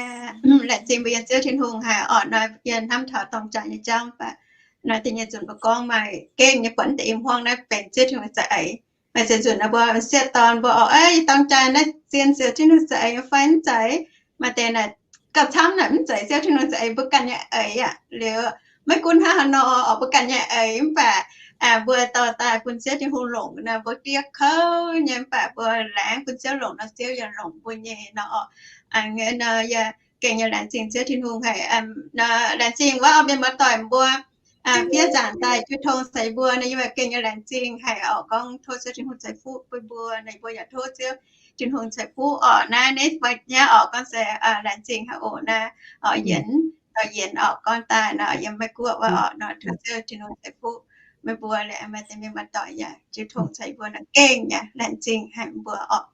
laengz zingh mbuo yiem Ziouv Tin-Hungh haic oc. Nor yie hnamv taux dorng jaa nyei jauv mv baac nor da'nyeic nzunc mbuo gorngv maaih gengh nyei buatc deix i hmuangv naaiv benx Ziouv Tin-Hungh za'eix. Maaih ziex nzunc naaiv mbuo sieqv dorn mbuo oc, dorng jaa naaiv zien Ziouv Tin-Hungh za'eix nyei fai mv zeiz? Maaih deix naaic gauh camv naaic mv zeiz Ziouv Tin-Hungh za'eix, mbuo ganh nyei eix aqv. Liuz maiv gunv hnangv haaix nor oc, mbuo ganh nyei eix mv baac mbuo dorh daaih bun Ziouv Tin-Hungh longc nor, mbuo diev kouv nyei mv baac mbuo laengz bun Ziouv longc nor, Ziouv yaac longc mbuo nyei nor oc. Nor yie gengh nyei laengz zingh Ziouv Tin-Hungh haic. Laengz zingh wuov mienh muoz-doic mbuo fiev nzaangc daaih jiu tong caux yie mbuo nor, yie gengh nyei laengz zingh haic oc. Gorngv tov Ziouv Tin-Hungh ceix fuqv bun mbuo nor, yie mbuo yaac tov Ziouv Tin-Hungh ceix fuqv oc. Naaiv nitv nyei oc, gorngv se laengz zingh haic oc. Naaiv oc, yienc, yienc oc, gorngv daaih nor yiem Meiv Guoqv wuov oc nor, tov Ziouv Tin-Hungh ceix fuqv meih mbuo. Liuz maaih deix mienh muoz-doic yaac jiu tong caux yie mbuo nor, gengh nyei laengz zingh haic mbuo oc.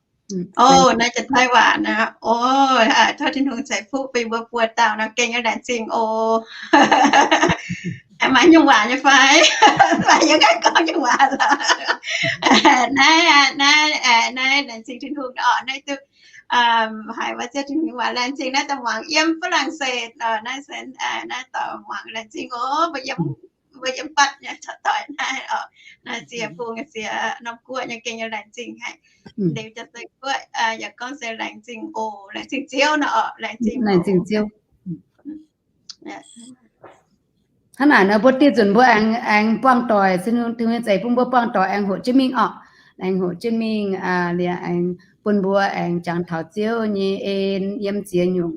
O, naaiv jaax Taiv waac nor, o, tov Tin-Hungh ceix fuqv bun mbuo buo dauh nor, gengh nyei laengz zingh oc. Maaih nyungc waac nyei fai? Fai yie ganh gorngv nyungc waac lorqc? Naaiv, naaiv, naaiv laengz zingh Tin-Hungh oc. Naaiv duqv haiz wuov Ziouv Tin-Hungh nyei waac, laengz zingh naaiv daaih muangx yiem Faa^lang^set oc. Naaiv se naaiv daaih muangx, laengz zingh oc. Mbuo yiem, mbuo yiem batv nyei caux doic naaiv oc. Naaiv ziex bung ziex norm guoqv nyei, gengh nyei laengz zingh haic. Liuz jaax se guoqv yaac gorngv se laengz zingh oc, laengz zingh Ziouv nor oc, laengz zingh Ziouv. Hnangv naaic nor mbuo diuh nzunc mbuo aengx, aengx buangh doic, Tin-Hungh zeix bun mbuo buangh doic aengx hoqc jienv mingh oc. Aengx hoqc jienv mingh liuz aengx bun mbuo aengx jangx taux Ziouv nyei en yiem ziex nyungc.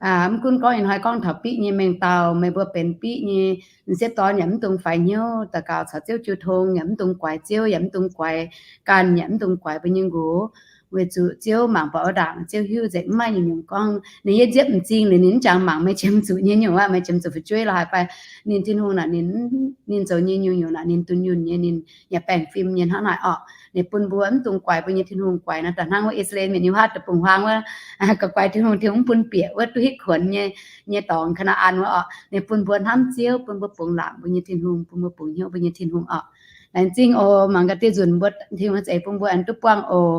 Mv gunv gorngv ih hnoi gorngv taux biqv nyei mengh dauh, meih mbuo benx biqv nyei m'sieqv dorn yaac mv dungx faix hnyouv daux gaux caux Ziouv jiu tong, yaac mv dungx guaix Ziouv, yaac mv dungx guaix ganh, yaac mv dungx guaix mbuo nyei nqox. Weic zuqc Ziouv mangc buatc wuov ndaangc, Ziouv hiuv nzengc, mv maaih nyungc-nyungc gorngv ninh yie nziepv m'zing liuz ninh mv jangx mangc meih qiemx zuqc nyei nyungc waac, meih qiemx zuqc fu'jueiv lorz haaix fai ninh Tin-Hungh naaic, ninh, ninh zoux nyei nyungc-nyungc naaic ninh dunh yunh nyei, ninh yaac baengh fim nyei hnangv naaic orqc. Ninh bun mbuo mv dungx guaix mbuo nyei Tin-Hungh, guaix nor da'hnangv wuov I^saa^laa^en mienh nyei huaav deic-bung-huaang wuov, guaix guaix Tin-Hungh, Tin-Hungh mv bun bieqc wuov duqv hitv kuonx nyei, nyei dorngx Kaa^naa^an wuov orqc. Ninh bun mbuo hnamv Ziouv, bun mbuo bungx laangc mbuo nyei Tin-Hungh, bun mbuo bungx hnyouv mbuo nyei Tin-Hungh orqc. Laengz zingh oc, mangc gaax dieh nzunc mbuo Tin-Hungh zeix bun mbuo aengx duqv buangh oc.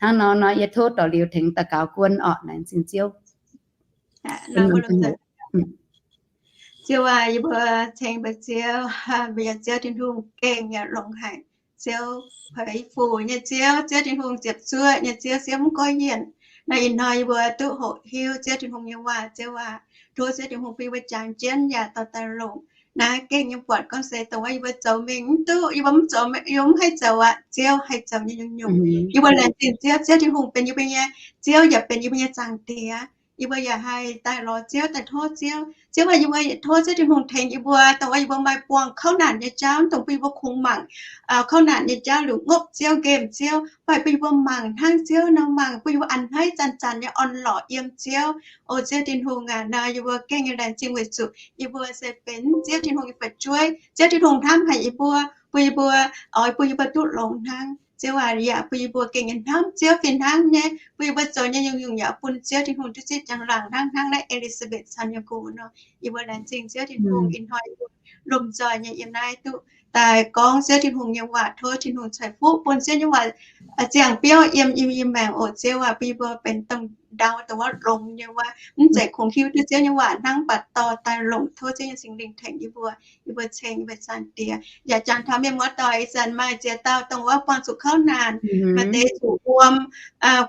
Hnangv nor nor yie tov dorh liuz tengx daux gaux guon orqc. Laengz zingh Ziouv. Ziouv aac, yie mbuo ceng mbuo Ziouv, mbuo nyei Ziouv Tin-Hungh gengh yaac longx haic. Ziouv, peix fuc nyei Ziouv, Ziouv Tin-Hungh ziepc zuoqv nyei Ziouv, Ziouv mv goiv yienc. Nor ih hnoi yie mbuo duqv hoqc hiuv Ziouv Tin-Hungh nyei waac. Ziouv aac, tov Ziouv Tin-Hungh bun yie mbuo jangx jienv yaac dorh daaih longc naaiv gengh nyei buonc gorngv se dongh wuov yie mbuo zoux mingh mv duqv, yie mbuo mv zoux, yie mbuo mv haih zoux aqv. Ziouv haih zoux nyei nyungc-nyungc. Yie mbuo laengz zingh Ziouv. Ziouv Tin-Hungh benx yie mbuo nyei Ziouv, yaac benx yie mbuo nyei Zaangc Diex. Yie mbuo yaac haih daaih lorz Ziouv, daaih tov Ziouv. Ziouv aac, yie mbuo tov Ziouv Tin-Hungh tengx yie mbuo, dongh wuov yie mbuo maaih buangh kouv naanc nyei jauv, dongh bun yie mbuo kungx mangc kouv naanc nyei jauv liuz ngopv Ziouv, nqemh Ziouv, mv baac bun yie mbuo mangc hnangv Ziouv nor mangc, bun yie mbuo a'hneiv zanc-zanc nyei orn-lorqc yiem Ziouv. O Ziouv Tin-Hungh aac, nor yie mbuo gengh nyei laengz zingh weic zuqc yie mbuo se benx Ziouv Tin-Hungh nyei fu'jueiv. Ziouv Tin-Hungh hnamv haic yie mbuo, bun yie mbuo, oix bun yie mbuo duqv longx hnangv. Ziouv aac, yaac bun yie mbuo gengh nyei hnamv Ziouv fih hnangv nyei, bun yie mbuo zoux nyei nyungc-nyungc yaac bun Ziouv Tin-Hungh duqv zipv jangx laangc hnangv, hnangv naaiv E^li^saa^mbetc caux ninh nqox nor. Yie mbuo laengz zingh Ziouv Tin-Hungh ih hnoi yie mbuo lomh nzoih nyei yiem naaiv duqv daaih gorngv Ziouv Tin-Hungh nyei waac, tov Tin-Hungh ceix fuqv bun Ziouv nyei waac ziangh biauv yiem yie mbuo nyei maengc oc. Ziouv aac, bun yie mbuo benx dongh ndau dongh wuov longx nyei wuov, mv zeiz kungx hiuv duqv Ziouv nyei waac hnangv, mv baac dorh daaih longc, tov Ziouv nyei Singx Lingh tengx yie mbuo. Yie mbuo ceng yie mbuo Zaangc Diex. Yaac jangx taux mienh muoz-doic, ih zanc maaih ziex dauh dongh wuov buangh zuqc kouv naanc, maaih deix zuqc wuom,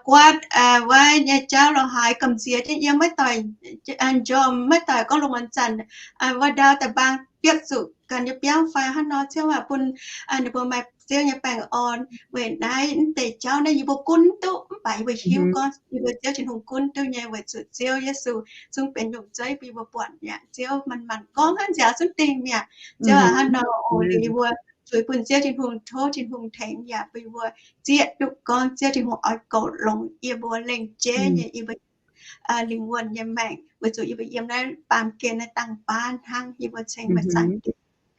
guatv, wuov nyei jauv lorz haaix gamh nziex jienv yiem, maiv doic njormh, maiv doic gorngv lungh muonz zanc wuov ndau da'baang biopv zuqc ganh nyei biauv fai hnangv nor. Ziouv aac, bun ninh mbuo maaih Ziouv nyei baengh orn. Weic naaiv mv deix jauv naaiv yie mbuo gunv duqv, mv baac yie mbuo hiuv gorngv yie mbuo Ziouv Tin-Hungh gunv duqv nyei, weic zuqc Ziouv Yesu zungv benx nyungc zeiv bun yie mbuo buatc mi'aqv. Ziouv manc-manc gorngv hnangv nziaaux zungv dingh mi'aqv. Ziouv aac, hnangv nor oc, liuz yie mbuo zuiz bun Ziouv Tin-Hungh, tov Tin-Hungh tengx yaac bun yie mbuo zieqv duqv gorngv Ziouv Tin-Hungh oix goux longx yie mbuo lengh jeiv nyei yie mbuo lingh wuonh nyei maengc, weic zuqc yie mbuo yiem naaiv baamh gen naaiv dangh baav hnangv. Yie mbuo ceng meih Zaangc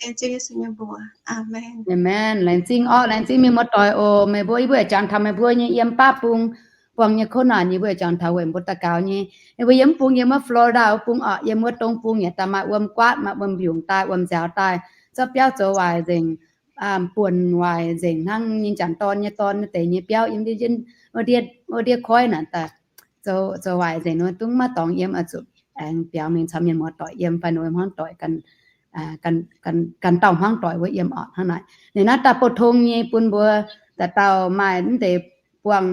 Diex, Ziouv Yesu nyei mbuox. Aamen. Aamen. Laengz zingh orqc, laengz zingh mienh muoz-doic oc. Meih mbuo, yie mbuo yaac jangx taux meih mbuo nyei yiem baav bung buangh nyei kouv naanc, yie mbuo yaac jangx taux weic mbuo daux gaux nyei. Yie mbuo yiem bung yiem wuov Florida wuov bung orqc, yiem wuov dongh bung yaac daaih maaih wuom guatv, maaih wuom mbiungc daaih, wuom nziaaux daaih, zorqv biauv zoux waaic nzengc, buonc waaic nzengc hnangv nyei, janx dorn nyei dorn deix nyei biauv yiem ndiev, ndiev koiv naaic daaih zoux waaic nzengc nor, dungx maiv dorngx yiem, oix zuqc aengx biaux mingh caux mienh muoz-doic yiem fai nor, hmuangv doic, ganh dauh hmuangv doic wuov yiem orqc. Hnangv naaic, ninh naaiv daaih bouh tong nyei bun mbuo dauh dauh maaih mv deix buangh,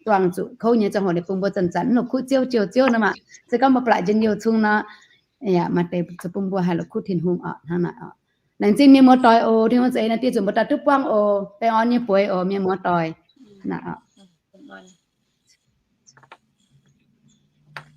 buangh zuqc kouv nyei ziangh hoc ninh bun mbuo zanc-zanc mv la'kuqv Ziouv, jouh Ziouv nor maah. Se gorngv mbuo blatc njien-youh cung nor, yaac maaih deix zuqc bun mbuo haih la'kuqv Tin-Hungh orqc. Hnangv naaic orqc. Laengz zingh mienh muoz-doic oc. Tin-Hungh za'eix naaiv dieh nzunc mbuo daaih duqv buangh oc. Baengh orn nyei bueix oc, mienh muoz-doic. Hnangv naaic orqc.